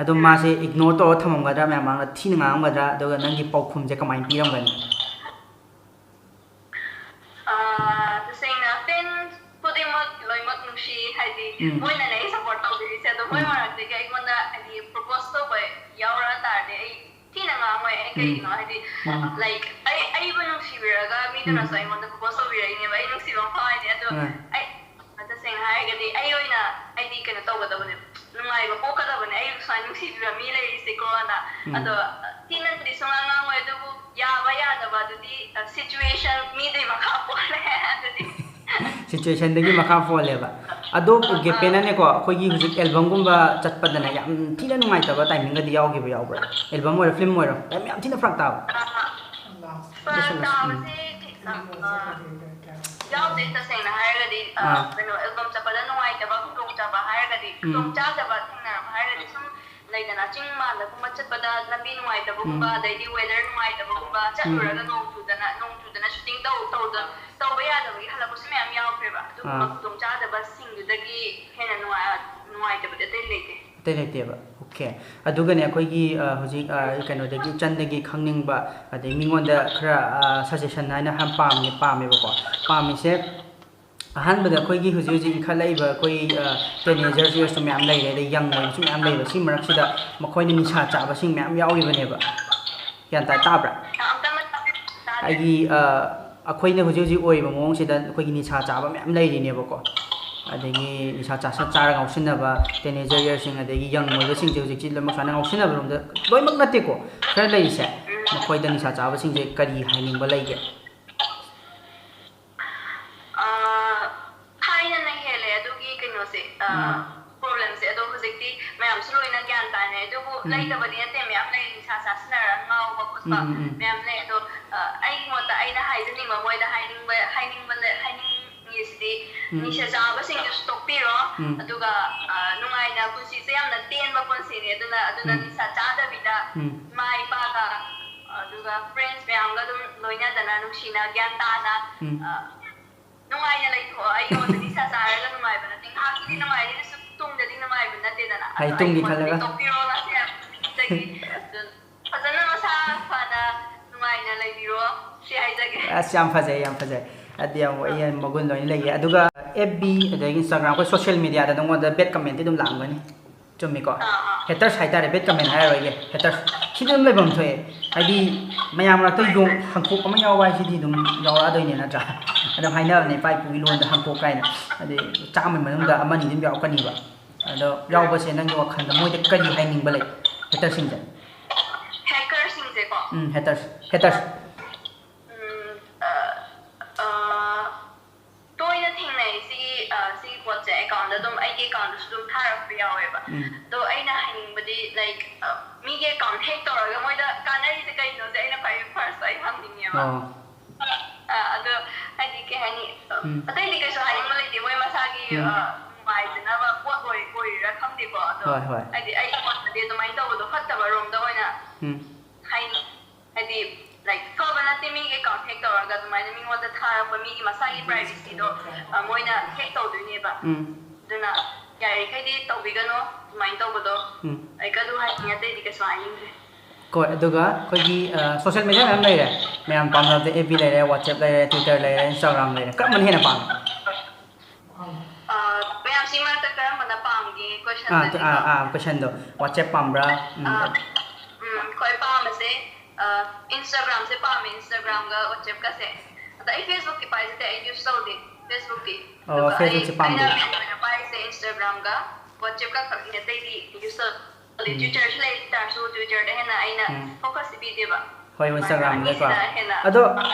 ꯑꯗꯣ ꯃꯥꯁꯦ ꯏꯒꯅꯣꯔ ꯇꯧꯔ ꯊꯝꯃꯝꯒꯗ꯭ꯔꯥ, ꯃꯌꯥꯝ ꯃꯃꯥꯡꯗ ꯊꯤꯅ ꯉꯥꯡꯉꯝꯒꯗ꯭ꯔꯥ, ꯑꯗꯨꯒ ꯅꯪꯒꯤ ꯄꯥꯎꯈꯨꯝꯁꯦ ꯀꯃꯥꯏꯅ ꯄꯤꯔꯝꯒꯅꯤ? ꯑꯥ, ꯇꯁꯦꯡꯅ ꯐꯦꯟꯁ ꯈꯨꯗꯤꯡꯃꯛ ꯂꯣꯏꯅꯃꯛ ꯅꯨꯡꯁꯤ, ꯍꯥꯏꯗꯤ ꯎꯝ꯫ ꯃꯣꯏꯅꯅꯦ ꯑꯩ ꯁꯞꯄꯣꯔꯠ ꯇꯧꯕꯤꯔꯤꯁꯦ꯫ ꯑꯗꯣ ꯃꯣꯏ ꯎꯝ꯫ ꯃꯔꯛꯇꯒꯤ ꯑꯩꯉꯣꯟꯗ ꯍꯥꯏꯗꯤ ꯄ꯭ꯔꯣꯄꯣꯁ ꯇꯧꯕ ꯌꯥꯎꯔꯛꯑ ꯇꯥꯔꯗꯤ ꯑꯩ ꯊꯤꯅ ꯉꯥꯡꯉꯣꯏ꯫ ꯑꯩ ꯎꯝ꯫ ꯀꯩꯒꯤꯅꯣ ꯍꯥꯏꯗꯤ, ꯂꯥꯏꯛ, ꯑꯩ ꯑꯩꯕꯨ ꯅꯨꯡꯁꯤꯕꯤꯔꯒ ꯃꯤꯗꯨꯅꯁꯨ ꯎꯝ꯫ ꯑꯩꯉꯣꯟꯗ ꯄ꯭ꯔꯣꯄꯣꯁ ꯇꯧꯕꯤꯔꯛꯏꯅꯦꯕ꯫ ꯑꯩ ꯅꯨꯡꯁꯤꯕ ꯑꯃ ꯐꯥꯎ ꯍꯥꯏꯅꯤ꯫ ꯑꯗꯣ ꯑꯥ꯫ ꯑꯩ ꯇꯁꯦꯡꯅ ꯍꯥꯏꯔꯒꯗꯤ ꯑꯩ ꯑꯣꯏꯅ, ꯑꯩꯗꯤ ꯀꯩꯅꯣ ꯇꯧꯒꯗꯕꯅꯦ, ꯅꯨꯡꯉꯥꯏꯕ ꯄꯣꯛꯀꯗꯕꯅꯦ, ꯑꯩ ꯁꯨꯃꯥꯏꯅ ꯅꯨꯡꯁꯤꯕꯤꯕ ꯃꯤ ꯂꯩꯔꯤꯁꯦꯀꯣꯅ꯫ ꯎꯝ꯫ ꯑꯗꯣ ꯊꯤꯅꯗꯤ ꯁꯨꯡꯉꯥꯡ ꯉꯥꯡꯉꯣꯏ, ꯑꯗꯨꯕꯨ ꯌꯥꯕ ꯌꯥꯗꯕ ꯑꯗꯨꯗꯤ ꯁꯤꯆꯨꯋꯦꯁꯟ ꯃꯤꯗꯨꯒꯤ ꯃꯈꯥ ꯄꯣꯜꯂꯦ꯫ ꯑꯗꯨꯗꯤ ꯁꯤꯆꯨꯋꯦꯁꯟꯗꯒꯤ ꯃꯈꯥ ꯄꯣꯜꯂꯦꯕ꯫ ꯑꯗꯣ ꯑꯥ꯫ ꯒꯦꯄꯦꯅꯅꯦꯀꯣ, ꯑꯩꯈꯣꯏꯒꯤ ꯍꯧꯖꯤꯛ ꯑꯦꯜꯕꯝꯒꯨꯝꯕ ꯆꯠꯄꯗꯅꯦ ꯌꯥꯝ ꯊꯤꯅ ꯅꯨꯡꯉꯥꯏꯇꯕ ꯇꯥꯏꯃꯤꯡꯒꯗꯤ ꯌꯥꯎꯈꯤꯕ ꯌꯥꯎꯕ꯭ꯔꯥ? ꯑꯦꯜꯕꯝ ꯑꯣꯏꯔꯣ, ꯐꯤꯂꯝ ꯑꯣꯏꯔꯣ, ꯌꯥꯝ, ꯌꯥꯝ ꯊꯤꯅ ꯐꯔꯛ ꯇꯥꯕ? ꯑꯥ, ꯐꯔꯛ ꯂꯣꯏꯁꯜꯂꯁꯤ꯫ ꯎꯝ꯫ ꯇꯥꯕꯁꯦ, ꯑꯥ, ꯌꯥꯎꯗꯦ꯫ ꯇꯁꯦꯡꯅ ꯍꯥꯏꯔꯒꯗꯤ, ꯑꯥ, ꯑꯥ꯫ ꯀꯩꯅꯣ, ꯑꯦꯜꯕꯝ ꯆꯠꯄꯗ ꯅꯨꯡꯉꯥꯏꯇꯕ ꯈꯨꯗꯣꯡꯆꯥꯕ ꯍꯥꯏꯔꯒꯗꯤ, ꯎꯝ꯫ ꯈꯨꯗꯣꯡꯆꯥꯗꯕ ꯊꯦꯡꯅꯔꯛꯄ ꯍꯥꯏꯔꯒꯗꯤ, ꯁꯨꯝ ꯂꯩꯗꯅ, ꯆꯤꯡ ꯃꯥꯟꯗꯒꯨꯝꯕ ꯆꯠꯄꯗ ꯂꯝꯕꯤ ꯅꯨꯡꯉꯥꯏꯇꯕꯒꯨꯝꯕ, ꯎꯝ꯫ ꯑꯗꯩꯗꯤ ꯋꯦꯗꯔ ꯅꯨꯡꯉꯥꯏꯇꯕꯒꯨꯝꯕ, ꯎꯝ꯫ ꯆꯠꯂꯨꯔꯒ ꯅꯣꯡ ꯆꯨꯗꯅ, ꯅꯣꯡ ꯆꯨꯗꯅ ꯁꯨꯇꯤꯡ ꯇꯧ-, ꯇꯧꯗ-, ꯇꯧꯕ ꯌꯥꯗꯕꯒꯤ ꯍꯜꯂꯛꯄꯁꯨ ꯃꯌꯥꯝ ꯌꯥꯎꯈ꯭ꯔꯦꯕ꯫ ꯑꯗꯨꯒꯨꯝꯕ ꯑꯥ꯫ ꯈꯨꯗꯣꯡꯆꯥꯗꯕꯁꯤꯡꯗꯨꯗꯒꯤ ꯍꯦꯟꯅ ꯅꯨꯡꯉꯥꯏ-, ꯅꯨꯡꯉꯥꯏꯇꯕꯗꯤ ꯑꯇꯩ ꯂꯩꯇꯦ꯫ ꯑꯇꯩ ꯂꯩꯇꯦꯕ꯫ ꯑꯣꯀꯦ꯫ ꯑꯗꯨꯒꯅꯦ, ꯑꯩꯈꯣꯏꯒꯤ, ꯑ, ꯍꯧꯖꯤꯛ, ꯑ, ꯀꯩꯅꯣꯗꯒꯤ, ꯆꯟꯗꯒꯤ ꯈꯪꯅꯤꯡꯕ, ꯑꯗꯩ ꯃꯤꯉꯣꯟꯗ ꯈꯔ, ꯑ, ꯁꯖꯦꯁꯟ ꯍꯥꯏꯅ ꯍꯥꯏ ꯄꯥꯝꯃꯤ-, ꯄꯥꯝꯃꯦꯕꯀꯣ꯫ ꯄꯥꯝꯃꯤꯁꯦ, ꯑꯍꯥꯟꯕꯗ ꯑꯩꯈꯣꯏꯒꯤ ꯍꯧꯖꯤꯛ ꯍꯧꯖꯤꯛ ꯏꯟꯈꯠꯂꯛꯏꯕ ꯑꯩꯈꯣꯏ, ꯑ, ꯇꯤꯅꯦꯖꯔꯁ ꯌꯨꯠꯁꯨ ꯃꯌꯥꯝ ꯂꯩꯔꯦ, ꯑꯗꯩ ꯌꯪ ꯑꯣꯏꯕꯁꯨ ꯃꯌꯥꯝ ꯂꯩꯕ꯫ ꯁꯤ ꯃꯔꯛꯁꯤꯗ ꯃꯈꯣꯏꯅ ꯅꯤꯁꯥ ꯆꯥꯕꯁꯤꯡ ꯃꯌꯥꯝ ꯌꯥꯎꯔꯤꯕꯅꯦꯕ꯫ ꯒ꯭ꯌꯥꯟ ꯇꯥ-, ꯇꯥꯕ꯭ꯔꯥ? ꯑꯃꯨꯛꯇꯪꯒ ꯇꯥꯕꯤꯔꯛꯑꯣ, ꯇꯥꯗꯦ꯫ ꯑꯩꯒꯤ, ꯑ, ꯑꯩꯈꯣꯏꯅ ꯍꯧꯖꯤꯛ ꯍꯧꯖꯤꯛ ꯑꯣꯏꯔꯤꯕ ꯃꯑꯣꯡꯁꯤꯗ ꯑꯩꯈꯣꯏꯒꯤ ꯅꯤꯁꯥ ꯆꯥꯕ ꯃꯌꯥꯝ ꯂꯩꯔꯤꯅꯦꯕꯀꯣ꯫ ꯑꯗꯒꯤ ꯅꯤꯁꯥ ꯆꯥꯁꯟ-, ꯆꯥꯔꯒ ꯉꯥꯎꯁꯤꯟꯅꯕ ꯇꯤꯅꯦꯖꯔ ꯌꯔꯁꯤꯡ, ꯑꯗꯒꯤ ꯌꯪ ꯑꯣꯏꯕꯁꯤꯡꯁꯦ ꯍꯧꯖꯤꯛꯁꯤ ꯂꯣꯏꯅꯃꯛ ꯁꯨꯃꯥꯏꯅ ꯉꯥꯎꯁꯤꯟꯅꯕꯔꯣꯝꯗ, ꯂꯣꯏꯅꯃꯛ ꯅꯠꯇꯦꯀꯣ, ꯈꯔ ꯂꯩꯔꯤꯁꯦ, ꯃꯈꯣꯏꯗ ꯅꯤꯁꯥ ꯆꯥꯕꯁꯤꯡꯁꯦ ꯀꯔꯤ ꯍꯥꯏꯅꯤꯡꯕ ꯂꯩꯒꯦ? ꯑꯥ, ꯊꯥꯏꯅꯅ ꯍꯦꯜꯂꯦ ꯑꯗꯨꯒꯤ ꯀꯩꯅꯣꯁꯦ, ꯑꯥ, ꯎꯝ꯫ ꯄ꯭ꯔꯣꯕ꯭ꯂꯦꯝꯁꯦ꯫ ꯑꯗꯣ ꯍꯧꯖꯤꯛꯇꯤ ꯃꯌꯥꯝꯁꯨ ꯂꯣꯏꯅ ꯒ꯭ꯌꯥꯟ ꯇꯥꯅꯔꯦ꯫ ꯑꯗꯨꯕꯨ ꯎꯝ꯫ ꯂꯩꯇꯕꯗꯤ ꯅꯠꯇꯦ, ꯃꯌꯥꯝ ꯂꯩ, ꯅꯤꯁꯥ ꯆꯥꯁꯤꯟꯅꯔꯒ ꯉꯥꯎꯕ ꯈꯣꯠꯄ ꯎꯝ, ꯎꯝ, ꯎꯝ꯫ ꯃꯌꯥꯝ ꯂꯩ꯫ ꯑꯗꯣ, ꯑꯥ, ꯑꯩꯒꯤ ꯃꯣꯠꯇ ꯑꯩꯅ ꯍꯥꯏꯖꯅꯤꯡꯕ, ꯃꯣꯏꯗ ꯍꯥꯏꯅꯤꯡꯕ, ꯍꯥꯏꯅꯤꯡꯕ ꯂꯩ-, ꯍꯥꯏꯅꯤꯡꯉꯤꯁꯤꯗꯤ, ꯎꯝ꯫ ꯅꯤꯁꯥ ꯆꯥꯕꯁꯤꯡꯗꯨꯁꯨ ꯇꯣꯛꯄꯤꯔꯣ, ꯎꯝ꯫ ꯑꯗꯨꯒ, ꯑꯥ, ꯅꯨꯡꯉꯥꯏꯅ, ꯄꯨꯟꯁꯤꯁꯦ ꯌꯥꯝꯅ ꯇꯦꯟꯕ ꯄꯨꯟꯁꯤꯅꯤ, ꯑꯗꯨꯅ, ꯑꯗꯨꯅ ꯎꯝ꯫ ꯅꯤꯁꯥ ꯆꯥꯗꯕꯤꯗ ꯎꯝ꯫ ꯏꯃꯥ ꯏꯄꯥꯒ, ꯑꯗꯨꯒ ꯐ꯭ꯔꯦꯟꯁ ꯃꯌꯥꯝꯒ ꯑꯗꯨꯝ ꯂꯣꯏꯅꯗꯅ, ꯅꯨꯡꯁꯤꯅ, ꯒ꯭ꯌꯥꯟ ꯇꯥꯅ, ꯎꯝ꯫ ꯑꯥ, ꯅꯨꯡꯉꯥꯏꯅ ꯂꯩꯊꯣꯛꯑꯣ꯫ ꯑꯩꯉꯣꯟꯗ ꯅꯤꯁꯥ ꯆꯥꯔꯒ ꯅꯨꯡꯉꯥꯏꯕ ꯅꯠꯇꯦ꯫ ꯉꯥꯏꯍꯥꯛꯀꯤꯗꯤ ꯅꯨꯡꯉꯥꯏꯔꯤ, ꯑꯗꯨꯁꯨ ꯇꯨꯡꯗꯗꯤ ꯅꯨꯡꯉꯥꯏꯕ ꯅꯠꯇꯦꯗꯅ꯫ ꯑꯗꯣ ꯍꯌꯦꯡ ꯇꯨꯡꯒꯤ ꯑꯩꯉꯣꯟꯗꯗꯤ ꯈꯜꯂꯒ꯫ ꯇꯣꯛꯄꯤꯔꯣ ꯉꯁꯤ ꯍꯥꯏꯕꯗꯒꯤ ꯑꯗꯨ ꯐꯖꯅ ꯃꯁꯥ ꯐꯅ ꯅꯨꯡꯉꯥꯏꯅ ꯂꯩꯕꯤꯔꯣ, ꯁꯤ ꯍꯥꯏꯖꯒꯦ꯫ ꯑꯁ, ꯌꯥꯝ ꯐꯖꯩ, ꯌꯥꯝ ꯐꯖꯩ꯫ ꯑꯗꯨꯗꯤ ꯌꯥꯝ, ꯑꯩ ꯌꯥꯝ ꯃꯒꯨꯟ ꯂꯣꯏꯅ ꯂꯩꯌꯦ꯫ ꯑꯗꯨꯒ F B ꯑꯗꯒꯤ Instagram, ꯑꯩꯈꯣꯏ social mediaꯗ ꯅꯪꯉꯣꯟꯗ bad commentꯇꯤ ꯑꯗꯨꯝ ꯂꯥꯛꯑꯝꯒꯅꯤ, ꯆꯨꯝꯃꯤꯀꯣ? ꯑꯥ, ꯑꯥ꯫ Haters ꯍꯥꯏꯇꯥꯔꯦ, bad comment ꯍꯥꯏꯔꯔꯣꯏꯒꯦ, haters꯫ ꯁꯤꯗꯤ ꯑꯗꯨꯝ ꯂꯩꯐꯝ ꯊꯣꯛꯑꯦ꯫ ꯍꯥꯏꯗꯤ ꯃꯌꯥꯝ ꯃꯔꯛꯇ ꯌꯣꯡ ꯍꯪꯀꯣꯛ ꯑꯃ ꯌꯥꯎꯕ ꯍꯥꯏꯁꯤꯗꯤ ꯑꯗꯨꯝ ꯌꯥꯎꯔꯛꯑꯗꯣꯏꯅꯦ, ꯅꯠꯇ꯭ꯔꯥ? ꯑꯗꯨꯝ ꯍꯥꯏꯅꯕꯅꯦ, ꯏꯄꯥ ꯏꯄꯨꯒꯤ ꯂꯣꯟꯗ ꯍꯪꯀꯣꯛ ꯀꯥꯏꯅ꯫ ꯍꯥꯏꯗꯤ ꯆꯥꯝꯃꯒꯤ ꯃꯅꯨꯡꯗ ꯑꯃꯅꯤ ꯑꯗꯨꯝ ꯌꯥꯎꯔꯛꯀꯅꯤꯕ꯫ ꯑꯗꯣ ꯌꯥꯎꯕꯁꯦ ꯅꯪꯒꯤ ꯋꯥꯈꯜꯗ ꯃꯣꯏꯗ ꯀꯔꯤ ꯍꯥꯏꯅꯤꯡꯕ ꯂꯩ, haterꯁꯤꯡꯁꯦ? Hackerꯁꯤꯡꯁꯦꯀꯣ? ꯎꯝ, haters, haters꯫ ꯎꯝ, ꯑ, ꯑ, ꯇꯣꯏꯅ ꯊꯦꯡꯅꯩ ꯁꯤꯒꯤ, ꯑ, ꯁꯤꯒꯤ ꯄꯣꯠꯁꯦ꯫ Accountꯗ ꯑꯗꯨꯝ, ꯑꯩꯒꯤ accountꯗꯁꯨ ꯑꯗꯨꯝ ꯊꯥꯔꯛꯄ ꯌꯥꯎꯋꯦꯕ꯫ ꯎꯝ꯫ ꯑꯗꯣ ꯑꯩꯅ ꯍꯥꯏꯅꯤꯡꯕꯗꯤ, like, ꯑ, ꯃꯤꯒꯤ account hack ꯇꯧꯔꯒ ꯃꯣꯏꯗ ꯀꯥꯟꯅꯔꯤꯁꯦ ꯀꯩꯅꯣꯁꯦ ꯑꯩꯅ ꯈ꯭ꯋꯥꯏ first ꯑꯩ ꯍꯪꯅꯤꯡꯉꯦꯕ꯫ ꯑꯣ꯫ ꯑ, ꯑꯗꯣ ꯍꯥꯏꯗꯤ ꯀꯩ ꯍꯥꯏꯅꯤ, ꯑ, ꯎꯝ꯫ ꯑꯇꯩꯗꯤ ꯀꯩꯁꯨ ꯍꯥꯏꯅꯤꯡꯕ ꯂꯩꯇꯦ, ꯃꯣꯏ ꯃꯁꯥꯒꯤ, ꯎꯝ꯫ ꯑ, ꯅꯨꯡꯉꯥꯏꯖꯅꯕ ꯄꯣꯠ ꯑꯣꯏ-, ꯑꯣꯏꯔꯤꯔꯥ ꯈꯪꯗꯦꯀꯣ꯫ ꯑꯗꯣ ꯍꯣꯏ, ꯍꯣꯏ꯫ ꯍꯥꯏꯗꯤ ꯑꯩꯒꯤ ꯋꯥꯈꯜꯗꯗꯤ ꯑꯗꯨꯃꯥꯏꯅ ꯇꯧꯕꯗꯣ ꯐꯠꯇꯕ ꯔꯣꯝꯗ ꯑꯣꯏꯅ ꯎꯝ꯫ ꯍꯥꯏꯅꯤ꯫ ꯍꯥꯏꯗꯤ, like, ꯐꯕ ꯅꯠꯇꯦ ꯃꯤꯒꯤ account hack ꯇꯧꯔꯒ ꯑꯗꯨꯃꯥꯏꯅ ꯃꯤꯉꯣꯟꯗ ꯊꯥꯔꯛꯄ, ꯃꯤꯒꯤ ꯃꯁꯥꯒꯤ privacyꯗꯣ, ꯑ, ꯃꯣꯏꯅ hack ꯇꯧꯗꯣꯏꯅꯦꯕ꯫ ꯎꯝ꯫ ꯑꯗꯨꯅ ꯌꯥꯔꯤꯈꯩꯗꯤ ꯇꯧꯕꯤꯒꯅꯣ ꯑꯗꯨꯃꯥꯏꯅ ꯇꯧꯕꯗꯣ꯫ ꯎꯝ꯫ Like, ꯑꯗꯨ ꯍꯥꯏꯅꯤꯡꯉꯦ, ꯑꯇꯩꯗꯤ ꯀꯩꯁꯨ ꯍꯥꯏꯅꯤꯡꯗ꯭ꯔꯦ꯫ ꯍꯣꯏ, ꯑꯗꯨꯒ ꯑꯩꯈꯣꯏꯒꯤ, ꯑ, social media ꯃꯌꯥꯝ ꯂꯩꯔꯦ, ꯃꯌꯥꯝ ꯄꯥꯝꯅꯕꯗ F B ꯂꯩꯔꯦ, WhatsApp ꯂꯩꯔꯦ, Twitter ꯂꯩꯔꯦ, Instagram ꯂꯩꯔꯦ, ꯀꯔꯝꯕꯅ ꯍꯦꯟꯅ ꯄꯥꯝꯃꯤ? ꯑ, ꯃꯌꯥꯝꯁꯤ ꯃꯔꯛꯇ ꯀꯔꯝꯕꯅ ꯄꯥꯝꯒꯦ? ꯑꯥ, Questionꯗꯗꯤꯀꯣ꯫ ꯑꯥ, ꯑꯥ, questionꯗꯣ, WhatsApp ꯄꯥꯝꯕ꯭ꯔꯥ? ꯎꯝ꯫ ꯑ, ꯎꯝ, ꯈ꯭ꯋꯥꯏ ꯄꯥꯝꯕꯁꯦ, ꯑ, Instagramꯁꯦ ꯄꯥꯝꯃꯦ, Instagramꯒ WhatsAppꯀꯁꯦ꯫ ꯑꯗ ꯑꯩ Facebookꯀꯤ ꯄꯥꯏꯖꯗꯦ, ꯑꯩ use ꯇꯧꯗꯦ Facebookꯇꯤ꯫ ꯑꯣ, ꯑꯗꯨꯒ ꯑꯩ, Facebookꯁꯦ ꯄꯥꯝꯗꯦ꯫ ꯑꯩꯅ main ꯑꯣꯏꯅ ꯄꯥꯏꯔꯤꯁꯦ Instagramꯒ WhatsAppꯀ ꯈꯛꯅꯦ, ꯑꯇꯩꯗꯤ use ꯇꯧꯗꯦ꯫ ꯎꯝ꯫ Twitterꯁꯨ ꯂꯩ ꯇꯥꯔꯁꯨ Twitterꯗ ꯍꯦꯟꯅ ꯑꯩꯅ ꯎꯝ꯫ focusꯁꯦ ꯄꯤꯗꯦꯕ꯫ ꯍꯣꯏ, ꯑꯗꯨꯃꯥꯏꯅ Instagramꯗꯀꯣ꯫ ꯑꯅꯤꯁꯤꯗ ꯍꯦꯟꯅ ꯑꯗꯣ,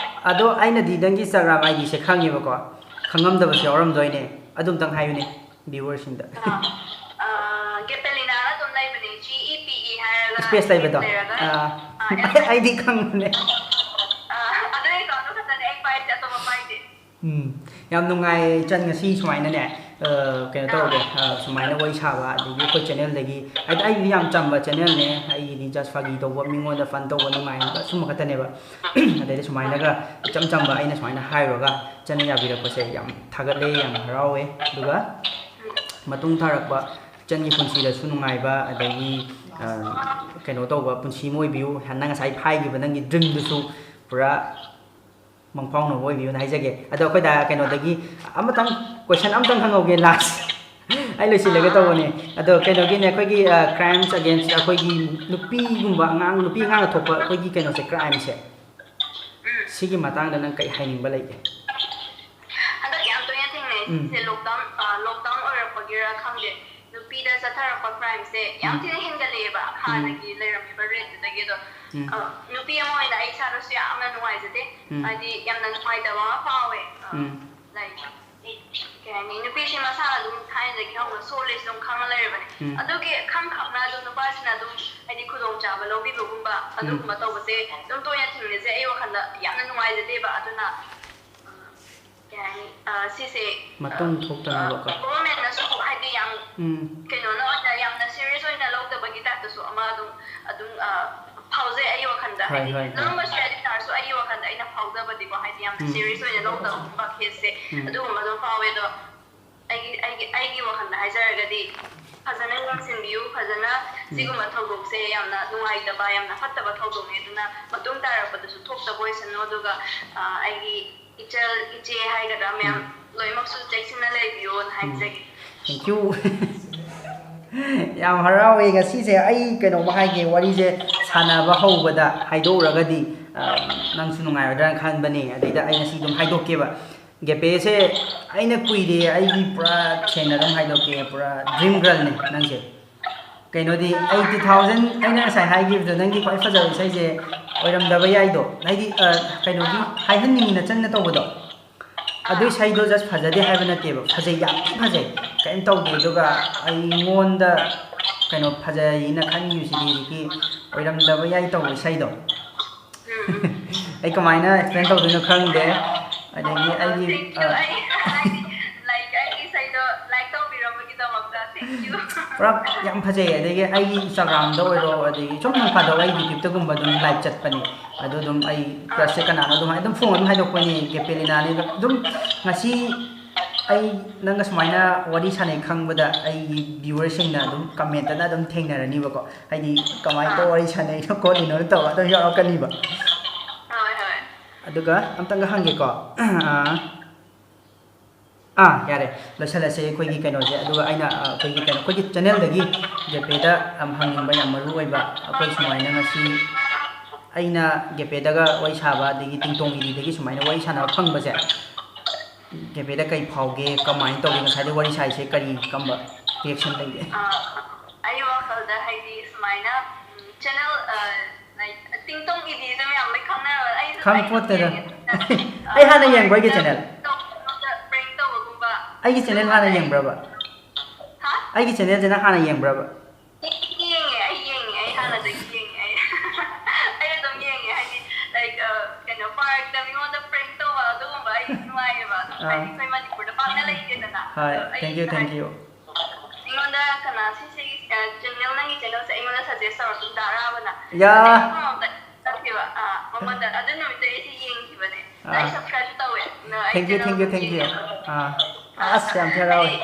ꯑꯗꯣ ꯑꯩꯅꯗꯤ ꯅꯪꯒꯤ Instagram IDꯁꯦ ꯈꯪꯉꯦꯕꯀꯣ, ꯈꯪꯉꯝꯗꯕꯁꯨ ꯌꯥꯎꯔꯝꯗꯣꯏꯅꯦ, ꯑꯗꯨꯝꯇꯪ ꯍꯥꯏꯌꯨꯅꯦ viewerꯁꯤꯡꯗ꯫ ꯑ, ꯑ, Gepelinaꯅ ꯑꯗꯨꯝ ꯂꯩꯕꯅꯦ, G E P E ꯍꯥꯏꯔꯒ Space ꯂꯩꯕꯗꯣ? space ꯂꯩꯔꯒ, ꯑꯥ, ꯑ, ꯑꯩꯗꯤ ꯈꯪꯕꯅꯦ꯫ ꯑ, ꯑꯗꯨ accountꯗꯨ ꯈꯛꯇꯅꯦ ꯑꯩ ꯄꯥꯏꯔꯤꯁꯦ, ꯑꯇꯣꯞꯄ ꯄꯥꯏꯗꯦ꯫ ꯎꯝ꯫ ꯌꯥꯝ ꯅꯨꯡꯉꯥꯏ ꯏꯆꯟ, ꯉꯁꯤ ꯁꯨꯃꯥꯏꯅꯅꯦ, ꯑ, ꯀꯩꯅꯣ ꯇꯧꯔꯒꯦ, ꯑ, ꯁꯨꯃꯥꯏꯅ ꯋꯥꯔꯤ ꯁꯥꯕ, ꯑꯗꯒꯤ ꯑꯩꯈꯣꯏ channelꯗꯒꯤ, ꯍꯥꯏꯗꯤ ꯑꯩꯒꯤꯗꯤ ꯌꯥꯝ ꯆꯝꯕ channelꯅꯦ, ꯑꯩꯒꯤꯗꯤ just ꯐꯥꯒꯤ ꯇꯧꯕ, ꯃꯤꯉꯣꯟꯗ fun ꯇꯧꯕ, ꯅꯨꯡꯉꯥꯏꯍꯟꯕ, ꯁꯨꯝꯕ ꯈꯛꯇꯅꯦꯕ꯫ ꯑꯗꯩꯗꯤ ꯁꯨꯃꯥꯏꯅꯒ ꯏꯆꯝ ꯆꯝꯕ ꯑꯩꯅ ꯁꯨꯃꯥꯏꯅ ꯍꯥꯏꯔꯨꯔꯒ ꯏꯆꯟꯅ ꯌꯥꯕꯤꯔꯛꯄꯁꯦ ꯌꯥꯝ ꯊꯥꯒꯠꯂꯦ, ꯌꯥꯝ ꯍꯔꯥꯎꯋꯦ꯫ ꯑꯗꯨꯒ ꯃꯇꯨꯡ ꯇꯥꯔꯛꯄ ꯏꯆꯟꯒꯤ ꯄꯨꯟꯁꯤꯗꯁꯨ ꯅꯨꯡꯉꯥꯏꯕ, ꯑꯗꯒꯤ, ꯑ, ꯀꯩꯅꯣ ꯇꯧꯕ ꯄꯨꯟꯁꯤ ꯑꯃ ꯑꯣꯏꯕꯤꯌꯨ꯫ ꯅꯪ ꯉꯁꯥꯏ ꯍꯥꯏꯈꯤꯕ ꯅꯪꯒꯤ dreamꯗꯨꯁꯨ ꯄꯨꯔꯥ ꯃꯪꯐꯥꯎꯅꯕ ꯑꯣꯏꯕꯤꯌꯨꯅ ꯍꯥꯏꯖꯒꯦ꯫ ꯑꯗꯣ ꯑꯩꯈꯣꯏꯗ ꯀꯩꯅꯣꯗꯒꯤ ꯑꯃꯇꯪ, question ꯑꯃꯇꯪ ꯍꯪꯍꯧꯒꯦ last꯫ ꯑꯩ ꯂꯣꯏꯁꯤꯜꯂꯒꯦ ꯇꯧꯕꯅꯦ꯫ ꯑꯗꯣ ꯀꯩꯅꯣꯒꯤꯅꯦ, ꯑꯩꯈꯣꯏꯒꯤ, ꯑ, crimes against ꯑꯩꯈꯣꯏꯒꯤ ꯅꯨꯄꯤꯒꯨꯝꯕ, ꯑꯉꯥꯡ, ꯅꯨꯄꯤ ꯑꯉꯥꯡꯗ ꯊꯣꯛꯄ ꯑꯩꯈꯣꯏꯒꯤ ꯀꯩꯅꯣꯁꯦ, crimeꯁꯦ, ꯎꯝ꯫ ꯁꯤꯒꯤ ꯃꯇꯥꯡꯗ ꯅꯪ ꯀꯩ ꯍꯥꯏꯅꯤꯡꯕ ꯂꯩꯒꯦ? ꯍꯟꯗꯛ ꯌꯥꯝ ꯇꯣꯏꯅ ꯊꯦꯡꯅꯩ꯫ ꯎꯝ꯫ ꯁꯤꯁꯦ lockdown, ꯑ, lockdown ꯑꯣꯏꯔꯛꯄꯒꯤꯔꯥ ꯈꯪꯗꯦ, ꯅꯨꯄꯤꯗ ꯆꯠꯊꯔꯛꯄ crimeꯁꯦ ꯌꯥꯝ ꯎꯝ꯫ ꯊꯤꯅ ꯍꯦꯟꯒꯠꯂꯛꯑꯦꯕ, ꯎꯝ꯫ ꯍꯥꯟꯅꯒꯤ ꯂꯩꯔꯝꯃꯤꯕ rateꯇꯨꯗꯒꯤ꯫ ꯑꯗꯣ, ꯎꯝ꯫ ꯑ, ꯅꯨꯄꯤ ꯑꯃ ꯑꯣꯏꯅ ꯑꯩ ꯏꯁꯥꯗꯁꯨ ꯌꯥꯝꯅ ꯅꯨꯡꯉꯥꯏꯖꯗꯦ꯫ ꯎꯝ꯫ ꯍꯥꯏꯗꯤ ꯌꯥꯝꯅ ꯅꯨꯡꯉꯥꯏꯇꯕ ꯑꯃ ꯐꯥꯎꯋꯦ꯫ ꯑ, ꯎꯝ꯫ Like, ꯀꯩ ꯍꯥꯏꯅꯤ, ꯅꯨꯄꯤꯁꯦ ꯃꯁꯥꯅ ꯑꯗꯨꯝ ꯊꯥꯏꯅꯗꯒꯤ ꯍꯧꯅ ꯁꯣꯜꯂꯦꯁꯦ ꯑꯗꯨꯝ ꯈꯪꯉ ꯂꯩꯔꯕꯅꯦ꯫ ꯎꯝ꯫ ꯑꯗꯨꯒꯤ ꯈꯪ ꯈꯪꯅ ꯑꯗꯨꯝ ꯅꯨꯄꯥꯁꯤꯅ ꯑꯗꯨꯝ, ꯍꯥꯏꯗꯤ, ꯈꯨꯗꯣꯡꯆꯥꯕ ꯂꯧꯕꯤꯕꯒꯨꯝꯕ, ꯎꯝ꯫ ꯑꯗꯨꯒꯨꯝꯕ ꯇꯧꯕꯁꯦ ꯑꯗꯨꯝ ꯇꯣꯏꯅ ꯊꯦꯡꯅꯖꯩ꯫ ꯑꯩ ꯋꯥꯈꯜꯗ ꯌꯥꯝꯅ ꯅꯨꯡꯉꯥꯏꯖꯗꯦꯕ꯫ ꯑꯗꯨꯅ, ꯎꯝ, ꯀꯩ ꯍꯥꯏꯅꯤ, ꯑ, ꯁꯤꯁꯦ, ꯃꯇꯨꯡ ꯑ, ꯊꯣꯛꯇꯅꯕꯀꯣ꯫ ꯑ, governmentꯅꯁꯨ, ꯍꯥꯏꯗꯤ, ꯌꯥꯝ ꯎꯝ꯫ ꯀꯩꯅꯣꯅ ꯑꯣꯏꯅ ꯌꯥꯝꯅ serious ꯑꯣꯏꯅ ꯂꯧꯗꯕꯒꯤ typeꯇꯁꯨ ꯑꯃ ꯑꯗꯨꯝ, ꯑꯗꯨꯝ, ꯑ, ꯐꯥꯎꯖꯩ ꯑꯩ ꯋꯥꯈꯜꯗ꯫ ꯍꯣꯏ, ꯍꯥꯏꯗꯤ, ꯍꯣꯏ, ꯍꯣꯏ꯫ ꯂꯧꯔꯝꯕꯁꯨ ꯌꯥꯏ, ꯑꯗꯨ ꯇꯥꯔꯁꯨ ꯑꯩꯒꯤ ꯋꯥꯈꯜꯗ ꯑꯩꯅ ꯐꯥꯎꯖꯕꯗꯤꯀꯣ, ꯍꯥꯏꯗꯤ, ꯌꯥꯝꯅ ꯎꯝ꯫ serious ꯑꯣꯏꯅ ꯂꯧꯗꯕꯒꯨꯝꯕ caseꯁꯦ, ꯎꯝ꯫ ꯑꯗꯨꯒꯨꯝꯕ ꯑꯗꯨꯝ ꯐꯥꯎꯋꯦ꯫ ꯑꯗꯣ ꯑꯩꯒꯤ, ꯑꯩꯒꯤ, ꯑꯩꯒꯤ ꯋꯥꯈꯜꯗ ꯍꯥꯏꯖꯔꯒꯗꯤ, ꯐꯖꯅ ꯌꯦꯡꯁꯤꯟꯕꯤꯌꯨ, ꯐꯖꯅ ꯎꯝ꯫ ꯁꯤꯒꯨꯝꯕ ꯊꯧꯗꯣꯛꯁꯦ ꯌꯥꯝꯅ ꯅꯨꯡꯉꯥꯏꯇꯕ, ꯌꯥꯝꯅ ꯐꯠꯇꯕ ꯊꯧꯗꯣꯛꯅꯦ꯫ ꯑꯗꯨꯅ ꯃꯇꯨꯡ ꯇꯥꯔꯛꯄꯗꯁꯨ ꯊꯣꯛꯇꯕ ꯑꯣꯏꯁꯅꯨ꯫ ꯑꯗꯨꯒ, ꯑ, ꯑꯩꯒꯤ ꯏꯆꯜ, ꯏꯆꯦ ꯍꯥꯏꯒꯗ꯭ꯔꯥ, ꯃꯌꯥꯝ ꯎꯝ꯫ ꯂꯣꯏꯅꯃꯛꯁꯨ ꯆꯦꯛꯁꯤꯟꯅ ꯂꯩꯕꯤꯌꯣꯅ ꯎꯝ꯫ ꯍꯥꯏꯖꯒꯦ꯫ Thank you꯫ ꯌꯥꯝ ꯍꯔꯥꯎꯋꯦ꯫ ꯉꯁꯤꯁꯦ ꯑꯩ ꯀꯩꯅꯣꯝꯃ ꯍꯥꯏꯒꯦ, ꯋꯥꯔꯤꯁꯦ ꯁꯥꯟꯅꯕ ꯍꯧꯕꯗ ꯍꯥꯏꯗꯣꯛꯎꯔꯒꯗꯤ, ꯑ, ꯅꯪꯁꯨ ꯅꯨꯡꯉꯥꯏꯔꯣꯏꯗ꯭ꯔꯥꯅ ꯈꯟꯕꯅꯦ꯫ ꯑꯗꯩꯗ ꯑꯩ ꯉꯁꯤ ꯑꯗꯨꯝ ꯍꯥꯏꯗꯣꯛꯀꯦꯕ꯫ ꯒꯦꯄꯦꯁꯦ ꯑꯩꯅ ꯀꯨꯏꯔꯦ, ꯑꯩꯒꯤ ꯄꯨꯔꯥ ꯁꯦꯡꯅ ꯑꯗꯨꯝ ꯍꯥꯏꯗꯣꯛꯀꯦ, ꯄꯨꯔꯥ dream girlꯅꯦ ꯅꯪꯁꯦ꯫ ꯀꯩꯅꯣꯗꯤ, ꯑꯩ two thousand, ꯑꯩꯅ ꯉꯁꯥꯏ ꯍꯥꯏꯈꯤꯕꯗꯣ, ꯅꯪꯒꯤ ꯈ꯭ꯋꯥꯏ ꯐꯖꯕ ꯏꯁꯩꯁꯦ ꯑꯣꯏꯔꯝꯗꯕ ꯌꯥꯏꯗꯣ, ꯍꯥꯏꯗꯤ, ꯑ, ꯀꯩꯅꯣꯒꯤ, ꯍꯥꯏꯍꯟꯅꯤꯡꯉꯤ ꯅꯆꯟꯅ ꯇꯧꯕꯗꯣ, ꯑꯗꯨ ꯏꯁꯩꯗꯣ just ꯐꯖꯗꯦ ꯍꯥꯏꯕ ꯅꯠꯇꯦꯕ, ꯐꯖꯩ, ꯌꯥꯝ ꯊꯤ ꯐꯖꯩ, ꯀꯔꯤꯝ ꯇꯧꯗꯦ꯫ ꯑꯗꯨꯒ ꯑꯩꯉꯣꯟꯗ ꯀꯩꯅꯣ ꯐꯖꯩꯅ ꯈꯟꯈꯤꯕꯁꯤꯗꯤ ꯍꯧꯖꯤꯛꯀꯤ ꯑꯣꯏꯔꯝꯗꯕ ꯌꯥꯏ ꯇꯧꯕ ꯏꯁꯩꯗꯣ꯫ ꯑꯩ ꯀꯃꯥꯏꯅ explain ꯇꯧꯗꯣꯏꯅꯣ ꯈꯪꯗꯦ꯫ ꯑꯗꯒꯤ ꯑꯩꯒꯤ Thank you. ꯑꯩ ꯍꯥꯏꯗꯤ, like, ꯑꯩꯒꯤ ꯏꯁꯩꯗꯣ like ꯇꯧꯕꯤꯔꯝꯕꯒꯤꯗꯃꯛꯇ thank you. ꯄꯨꯔꯥ ꯌꯥꯝ ꯐꯖꯩ꯫ ꯑꯗꯒꯤ ꯑꯩꯒꯤ Instagram-ꯗ ꯑꯣꯏꯔꯣ, ꯑꯗꯒꯤ ꯁꯨꯝ ꯅꯣꯡ ꯐꯥꯗꯣꯛ ꯑꯩ YouTube-ꯇꯒꯨꯝꯕ ꯑꯗꯨꯝ live ꯆꯠꯄꯅꯤ꯫ ꯑꯗꯨ ꯑꯗꯨꯝ ꯑꯩ crush-ꯁꯦ ꯀꯅꯥꯅꯣ ꯑꯗꯨꯝ ꯑꯗꯨꯝ ꯐꯣꯡ ꯑꯗꯨꯝ ꯍꯥꯏꯗꯣꯛꯄꯅꯤ, ꯒꯦꯄꯦꯂꯤꯅꯥꯅꯤ꯫ ꯑꯗꯨꯝ ꯉꯁꯤ ꯑꯩ ꯅꯪꯒ ꯁꯨꯃꯥꯏꯅ ꯋꯥꯔꯤ ꯁꯥꯟꯅꯩ ꯈꯪꯕꯗ ꯑꯩꯒꯤ viewer-ꯁꯤꯡꯅ ꯑꯗꯨꯝ comment-ꯇꯅ ꯑꯗꯨꯝ ꯊꯦꯡꯅꯔꯅꯤꯕꯀꯣ, ꯍꯥꯏꯗꯤ ꯀꯃꯥꯏꯅ ꯇꯧ ꯋꯥꯔꯤ ꯁꯥꯟꯅꯩꯅꯣ ꯈꯣꯠꯂꯤꯅꯣꯅ ꯇꯧꯕ ꯑꯗꯨꯝ ꯌꯥꯎꯔꯛꯀꯅꯤꯕ꯫ ꯍꯣꯏ, ꯍꯣꯏ. ꯑꯗꯨꯒ ꯑꯝꯇꯪꯒ ꯍꯪꯒꯦꯀꯣ꯫ ꯑꯥ, ꯑꯥ, ꯌꯥꯔꯦ, ꯂꯣꯏꯁꯤꯜꯂꯁꯦ ꯑꯩꯈꯣꯏꯒꯤ ꯀꯩꯅꯣꯁꯦ꯫ ꯑꯗꯨꯒ ꯑꯩꯅ, ꯑ, ꯑꯩꯈꯣꯏꯒꯤ ꯀꯩꯅꯣ, ꯑꯩꯈꯣꯏꯒꯤ channel-ꯗꯒꯤ ꯒꯦꯄꯦꯗ ꯌꯥꯝ ꯍꯪꯅꯤꯡꯕ ꯌꯥꯝ ꯃꯔꯨ ꯑꯣꯏꯕ, ꯑꯩꯈꯣꯏ ꯁꯨꯃꯥꯏꯅ ꯉꯁꯤ ꯑꯩꯅ ꯒꯦꯄꯦꯗꯒ ꯋꯥꯔꯤ ꯁꯥꯕ, ꯑꯗꯒꯤ ꯇꯤꯡꯇꯣꯡ ꯏꯗꯤꯗꯒꯤ ꯁꯨꯃꯥꯏꯅ ꯋꯥꯔꯤ ꯁꯥꯟꯅꯕ ꯐꯪꯕꯁꯦ, ꯒꯦꯄꯦꯗ ꯀꯩ ꯐꯥꯎꯒꯦ, ꯀꯃꯥꯏꯅ ꯇꯧꯒꯦ, ꯉꯁꯥꯏꯗꯩ ꯋꯥꯔꯤ ꯁꯥꯏꯁꯦ ꯀꯔꯤ, ꯀꯝꯕ reaction ꯂꯩꯒꯦ? ꯑꯩ ꯋꯥꯈꯜꯗ ꯍꯥꯏꯗꯤ ꯁꯨꯃꯥꯏꯅ, ꯎꯝ, channel, ꯑ, like, ꯇꯤꯡꯇꯣꯡ ꯏꯗꯤꯁꯦ ꯃꯌꯥꯝ ꯂꯣꯏ ꯈꯪꯅꯔꯕ꯫ ꯑꯩꯁꯨ, ꯈꯪ ꯑꯩꯁꯨ ꯄꯣꯠꯇꯦꯗ꯫ ꯌꯦꯡꯉꯦ꯫ ꯑꯩ ꯍꯥꯟꯅ ꯌꯦꯡꯕ꯭ꯔꯣ ꯑꯩꯒꯤ channel? Prank ꯇꯧꯕꯒꯨꯝꯕ ꯑꯩꯒꯤ channel ꯍꯥꯟꯅ ꯌꯦꯡꯕ꯭ꯔꯕ? ꯍꯥ? ꯑꯩꯒꯤ channel-ꯁꯦ ꯅꯪ ꯍꯥꯟꯅ ꯌꯦꯡꯕ꯭ꯔꯕ? ꯌꯦꯡꯉꯦ, ꯑꯩ ꯌꯦꯡꯉꯦ, ꯑꯩ ꯍꯥꯟꯅꯗꯒꯤ ꯌꯦꯡꯉꯦ꯫ ꯑꯩ, ꯑꯩ ꯑꯗꯨꯝ ꯌꯦꯡꯉꯦ, ꯍꯥꯏꯗꯤ, like, ꯑ, ꯀꯩꯅꯣ, park-ꯇ ꯃꯤꯉꯣꯟꯗ prank ꯇꯧꯕ ꯑꯗꯨꯒꯨꯝꯕ ꯑꯩ ꯅꯨꯡꯉꯥꯏꯌꯦꯕ꯫ ꯑꯗꯨꯝ ꯑꯥ꯫ ꯍꯥꯏꯗꯤ ꯑꯩꯈꯣꯏ ꯃꯅꯤꯄꯨꯔꯗ ꯄꯥꯛꯅ ꯂꯩꯇꯦꯗꯅ꯫ ꯍꯣꯏ, ꯑꯗꯣ ꯑꯩ thank you, thank you. ꯑꯩꯉꯣꯟꯗ ꯀꯅꯥ ꯁꯤꯁꯦ, ꯑ, channel, ꯅꯪꯒꯤ channel-ꯁꯦ ꯑꯩꯉꯣꯟꯗ suggest ꯇꯧꯔꯛꯈꯤꯕ ꯗꯥ ꯔꯥꯕꯅ꯫ ꯌꯥ꯫ ꯑꯗꯩ ꯑꯩ ꯃꯉꯣꯟꯗ ꯆꯠꯈꯤꯕ, ꯑ, ꯃꯉꯣꯟꯗ ꯑꯗꯨ ꯅꯨꯃꯤꯠꯇꯩ ꯑꯩꯁꯦ ꯌꯦꯡꯈꯤꯕꯅꯦ꯫ ꯑꯗ ꯑꯩ ꯑꯥ꯫ Subscribe ꯇꯧꯋꯦ꯫ ꯑꯗ ꯑꯩ Thank you, channel thank you, ꯑꯗꯨꯝ thank you. ꯌꯦꯡꯉꯦ꯫ ꯑꯥ꯫ ꯑꯁ, ꯌꯥꯝ ꯊꯤ ꯍꯔꯥꯎꯋꯦ꯫ ꯑꯩ,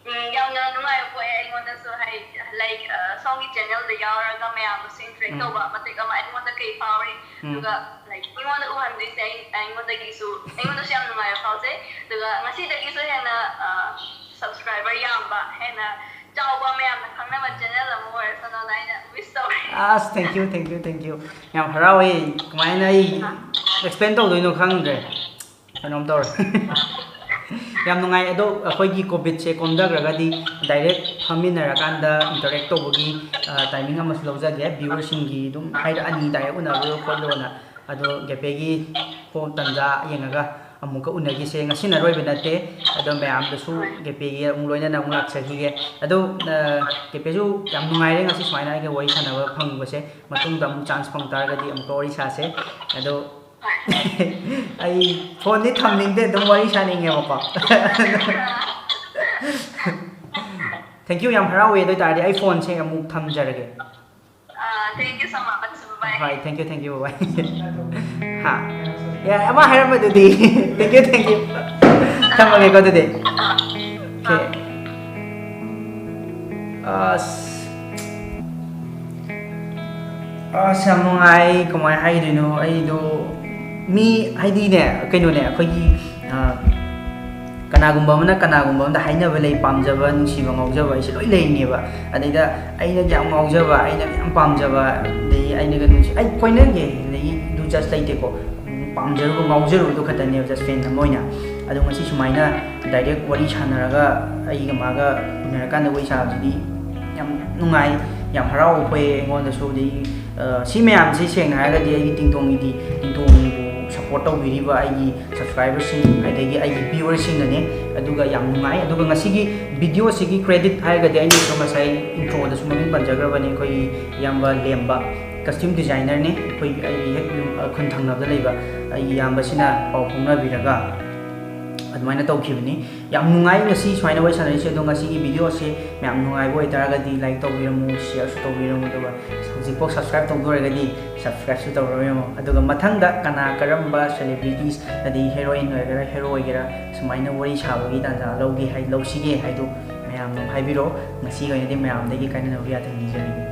ꯎꯝ, ꯌꯥꯝꯅ ꯅꯨꯡꯉꯥꯏꯕ ꯄꯣꯛꯑꯦ ꯑꯩꯉꯣꯟꯗꯁꯨ, ꯍꯥꯏ-, like, ꯑ, ꯁꯣꯝꯒꯤ channel-ꯗ ꯌꯥꯎꯔꯒ ꯃꯌꯥꯝꯕꯨꯁꯨ interact ꯎꯝ꯫ ꯇꯧꯕ ꯃꯇꯦꯛ ꯑꯃ ꯑꯩꯉꯣꯟꯗ ꯀꯩ ꯐꯥꯎꯔꯤ, ꯎꯝ꯫ ꯑꯗꯨꯒ, like, ꯃꯤꯉꯣꯟꯗ ꯎꯍꯟꯗꯣꯏꯁꯦ ꯑꯩ, ꯑꯩꯉꯣꯟꯗꯒꯤꯁꯨ, ꯑꯩꯉꯣꯟꯗꯁꯨ ꯌꯥꯝ ꯅꯨꯡꯉꯥꯏꯕ ꯐꯥꯎꯖꯩ꯫ ꯑꯗꯨꯒ ꯉꯁꯤꯗꯒꯤꯁꯨ ꯍꯦꯟꯅ, ꯑ, subscriber ꯌꯥꯝꯕ, ꯍꯦꯟꯅ ꯆꯥꯎꯕ, ꯃꯌꯥꯝꯅ ꯈꯪꯅꯕ channel ꯑꯃ ꯑꯣꯏꯔꯁꯅꯣꯅ ꯑꯩꯅ wish ꯇꯧꯔꯤ꯫ ꯑꯁ, thank you, thank you, thank you. ꯌꯥꯝ ꯍꯔꯥꯎꯋꯦ꯫ ꯀꯃꯥꯏꯅ ꯑꯩ explain ꯇꯧꯗꯣꯏꯅꯣ ꯈꯪꯗ꯭ꯔꯦ꯫ ꯀꯩꯅꯣꯝ ꯇꯧꯔꯦ꯫ ꯌꯥꯝ ꯅꯨꯡꯉꯥꯏ꯫ ꯑꯗꯣ ꯑꯩꯈꯣꯏꯒꯤ COVID-ꯁꯦ ꯀꯣꯝꯊꯈ꯭ꯔꯒꯗꯤ direct ꯐꯝꯃꯤꯟꯅꯔꯀꯥꯟꯗ interact ꯇꯧꯕꯒꯤ, ꯑ, timing ꯑꯃꯁꯨ ꯂꯧꯖꯒꯦ꯫ Viewer-ꯁꯤꯡꯒꯤ ꯑꯗꯨꯝ ꯍꯥꯏꯔꯛꯑꯅꯤ, direct ꯎꯅꯔꯨꯔꯣ ꯈꯣꯠꯂꯣꯅ꯫ ꯑꯗꯣ ꯒꯦꯄꯦꯒꯤ ꯍꯣ-, ꯇꯟꯖꯥ ꯌꯦꯡꯉꯒ ꯑꯃꯨꯛꯀ ꯎꯅꯈꯤꯁꯦ꯫ ꯉꯁꯤꯅ ꯑꯔꯣꯏꯕ ꯅꯠꯇꯦ꯫ ꯑꯗꯣ ꯃꯌꯥꯝꯗꯁꯨ ꯒꯦꯄꯦꯒꯤ ꯑꯃꯨꯛ ꯂꯣꯏꯅꯅ ꯑꯃꯨꯛ ꯂꯥꯛꯆꯈꯤꯒꯦ꯫ ꯑꯗꯣ, ꯑ, ꯒꯦꯄꯦꯁꯨ ꯌꯥꯝ ꯅꯨꯡꯉꯥꯏꯔꯦ ꯉꯁꯤ ꯁꯨꯃꯥꯏꯅ ꯑꯩꯒ ꯋꯥꯔꯤ ꯁꯥꯟꯅꯕ ꯐꯪꯕꯁꯦ꯫ ꯃꯇꯨꯡꯗ ꯑꯃꯨꯛ chance ꯐꯪ ꯇꯥꯔꯒꯗꯤ ꯑꯃꯨꯛꯀ ꯋꯥꯔꯤ ꯁꯥꯁꯦ꯫ ꯑꯗꯣ ꯑꯩ ꯐꯣꯟꯗꯤ ꯊꯝꯅꯤꯡꯗꯦ, ꯑꯗꯨꯝ ꯋꯥꯔꯤ ꯁꯥꯅꯤꯡꯉꯦꯕꯀꯣ꯫ Thank you, ꯌꯥꯝ ꯍꯔꯥꯎꯋꯦ꯫ ꯑꯗꯨ ꯑꯣꯏꯇꯥꯔꯗꯤ ꯑꯩ ꯐꯣꯟꯁꯦ ꯑꯃꯨꯛ ꯊꯝꯖꯔꯒꯦ꯫ Uh, thank you so much. Bye. ꯍꯣꯏ, thank you, thank you, bye bye꯫ ꯍꯥ? ꯌꯥꯔꯦ, ꯑꯃ ꯍꯥꯏꯔꯝꯕꯗꯨꯗꯤ꯫ Thank you, thank you꯫ ꯊꯝꯃꯒꯦꯀꯣ ꯑꯗꯨꯗꯤ꯫ Okay꯫ ꯑꯁ, ꯑꯁ, ꯌꯥꯝ ꯅꯨꯡꯉꯥꯏ꯫ ꯀꯃꯥꯏꯅ ꯍꯥꯏꯗꯣꯏꯅꯣ? ꯑꯩꯗꯣ ꯃꯤ, ꯍꯥꯏꯗꯤꯅꯦ, ꯀꯩꯅꯣꯅꯦ, ꯑꯩꯈꯣꯏꯒꯤ, ꯑ, ꯀꯅꯥꯒꯨꯝꯕ ꯑꯃꯅ ꯀꯅꯥꯒꯨꯝꯕ ꯑꯃꯗ ꯍꯥꯏꯅꯕ ꯂꯩ, ꯄꯥꯝꯖꯕ, ꯅꯨꯡꯁꯤꯕ, ꯉꯥꯎꯖꯕ ꯍꯥꯏꯁꯦ ꯂꯣꯏ ꯂꯩꯔꯤꯅꯦꯕ꯫ ꯑꯗꯩꯗ ꯑꯩꯅ ꯌꯥꯝ ꯉꯥꯎꯖꯕ, ꯑꯩꯅ ꯌꯥꯝ ꯄꯥꯝꯖꯕ, ꯑꯗꯩ ꯑꯩꯅꯒ ꯅꯨꯡꯁꯤ-, ꯑꯩ ꯀꯣꯏꯅꯒꯦ, ꯑꯗꯒꯤ ꯑꯗꯨ just ꯂꯩꯇꯦꯀꯣ꯫ ꯄꯥꯝꯖꯔꯨꯕ, ꯉꯥꯎꯖꯔꯨꯕꯗꯣ ꯈꯛꯇꯅꯦꯕ, just friend ꯑꯃ ꯑꯣꯏꯅ꯫ ꯑꯗꯣ ꯉꯁꯤ ꯁꯨꯃꯥꯏꯅ direct ꯋꯥꯔꯤ ꯁꯥꯟꯅꯔꯒ ꯑꯩꯒ ꯃꯥꯒ ꯎꯅꯔꯀꯥꯟꯗ ꯋꯥꯔꯤ ꯁꯥꯕꯁꯤꯗꯤ ꯌꯥꯝ ꯅꯨꯡꯉꯥꯏ, ꯌꯥꯝ ꯍꯔꯥꯎꯕ ꯄꯣꯛꯑꯦ ꯑꯩꯉꯣꯟꯗꯁꯨ꯫ ꯑꯗꯩ, ꯑ, ꯁꯤ ꯃꯌꯥꯝꯁꯤ ꯁꯦꯡꯅ ꯍꯥꯏꯔꯒꯗꯤ ꯑꯩꯒꯤ ꯇꯤꯡꯇꯣꯡꯒꯤꯗꯤ, ꯇꯤꯡꯇꯣꯡꯕꯨ support ꯇꯧꯕꯤꯔꯤꯕ ꯑꯩꯒꯤ subscriberꯁꯤꯡ, ꯑꯗꯒꯤ ꯑꯩꯒꯤ viewerꯁꯤꯡꯅꯅꯦ꯫ ꯑꯗꯨꯒ ꯌꯥꯝ ꯅꯨꯡꯉꯥꯏ꯫ ꯑꯗꯨꯒ ꯉꯁꯤꯒꯤ videoꯁꯤꯒꯤ credit ꯍꯥꯏꯔꯒꯗꯤ ꯑꯩꯅꯁꯨ ꯉꯁꯥꯏ introꯗꯁꯨ ꯃꯃꯤꯡ ꯄꯟꯖꯈ꯭ꯔꯕꯅꯤ, ꯑꯩꯈꯣꯏꯒꯤ ꯏꯌꯥꯝꯕ ꯂꯦꯝꯕ, costume designerꯅꯦ꯫ ꯑꯩꯈꯣꯏ, ꯑꯩ ꯍꯦꯛ ꯌꯨꯝ, ꯑ, ꯈꯨꯟ ꯊꯪꯅꯕꯗ ꯂꯩꯕ ꯑꯩꯒꯤ ꯏꯌꯥꯝꯕꯁꯤꯅ ꯄꯥꯎ ꯐꯥꯎꯅꯕꯤꯔꯒ ꯑꯗꯨꯃꯥꯏꯅ ꯇꯧꯈꯤꯕꯅꯤ꯫ ꯌꯥꯝ ꯅꯨꯡꯉꯥꯏ ꯉꯁꯤ ꯁꯨꯃꯥꯏꯅ ꯋꯥꯔꯤ ꯁꯥꯟꯅꯔꯤꯁꯦ꯫ ꯑꯗꯣ ꯉꯁꯤꯒꯤ videoꯁꯦ ꯃꯌꯥꯝ ꯅꯨꯡꯉꯥꯏꯕ ꯑꯣꯏꯇꯥꯔꯒꯗꯤ like ꯇꯧꯕꯤꯔꯝꯃꯨ, shareꯁꯨ ꯇꯧꯕꯤꯔꯝꯃꯨ, ꯑꯗꯨꯒ ꯍꯧꯖꯤꯛꯐꯥꯎ subscribe ꯇꯧꯗꯣꯏꯔꯒꯗꯤ subscribeꯁꯨ ꯇꯧꯔꯝꯃꯨ꯫ ꯑꯗꯨꯒ ꯃꯊꯪꯗ ꯀꯅꯥ ꯀꯔꯝꯕ celebrities, ꯑꯗꯩ heroine ꯑꯣꯏꯒꯦꯔꯥ hero ꯑꯣꯏꯒꯦꯔꯥ, ꯁꯨꯃꯥꯏꯅ ꯋꯥꯔꯤ ꯁꯥꯕꯒꯤ ꯇꯥꯟꯖꯥ ꯂꯧꯒꯦ ꯍꯥꯏ-, ꯂꯧꯁꯤꯒꯦ ꯍꯥꯏꯗꯣ ꯃꯌꯥꯝꯅ ꯍꯥꯏꯕꯤꯔꯛꯑꯣ꯫ ꯉꯁꯤꯒꯤ ꯑꯣꯏꯅꯗꯤ ꯃꯌꯥꯝꯗꯒꯤ ꯀꯥꯏꯅꯅꯕ ꯌꯥꯊꯪ ꯅꯤꯖꯔꯤ꯫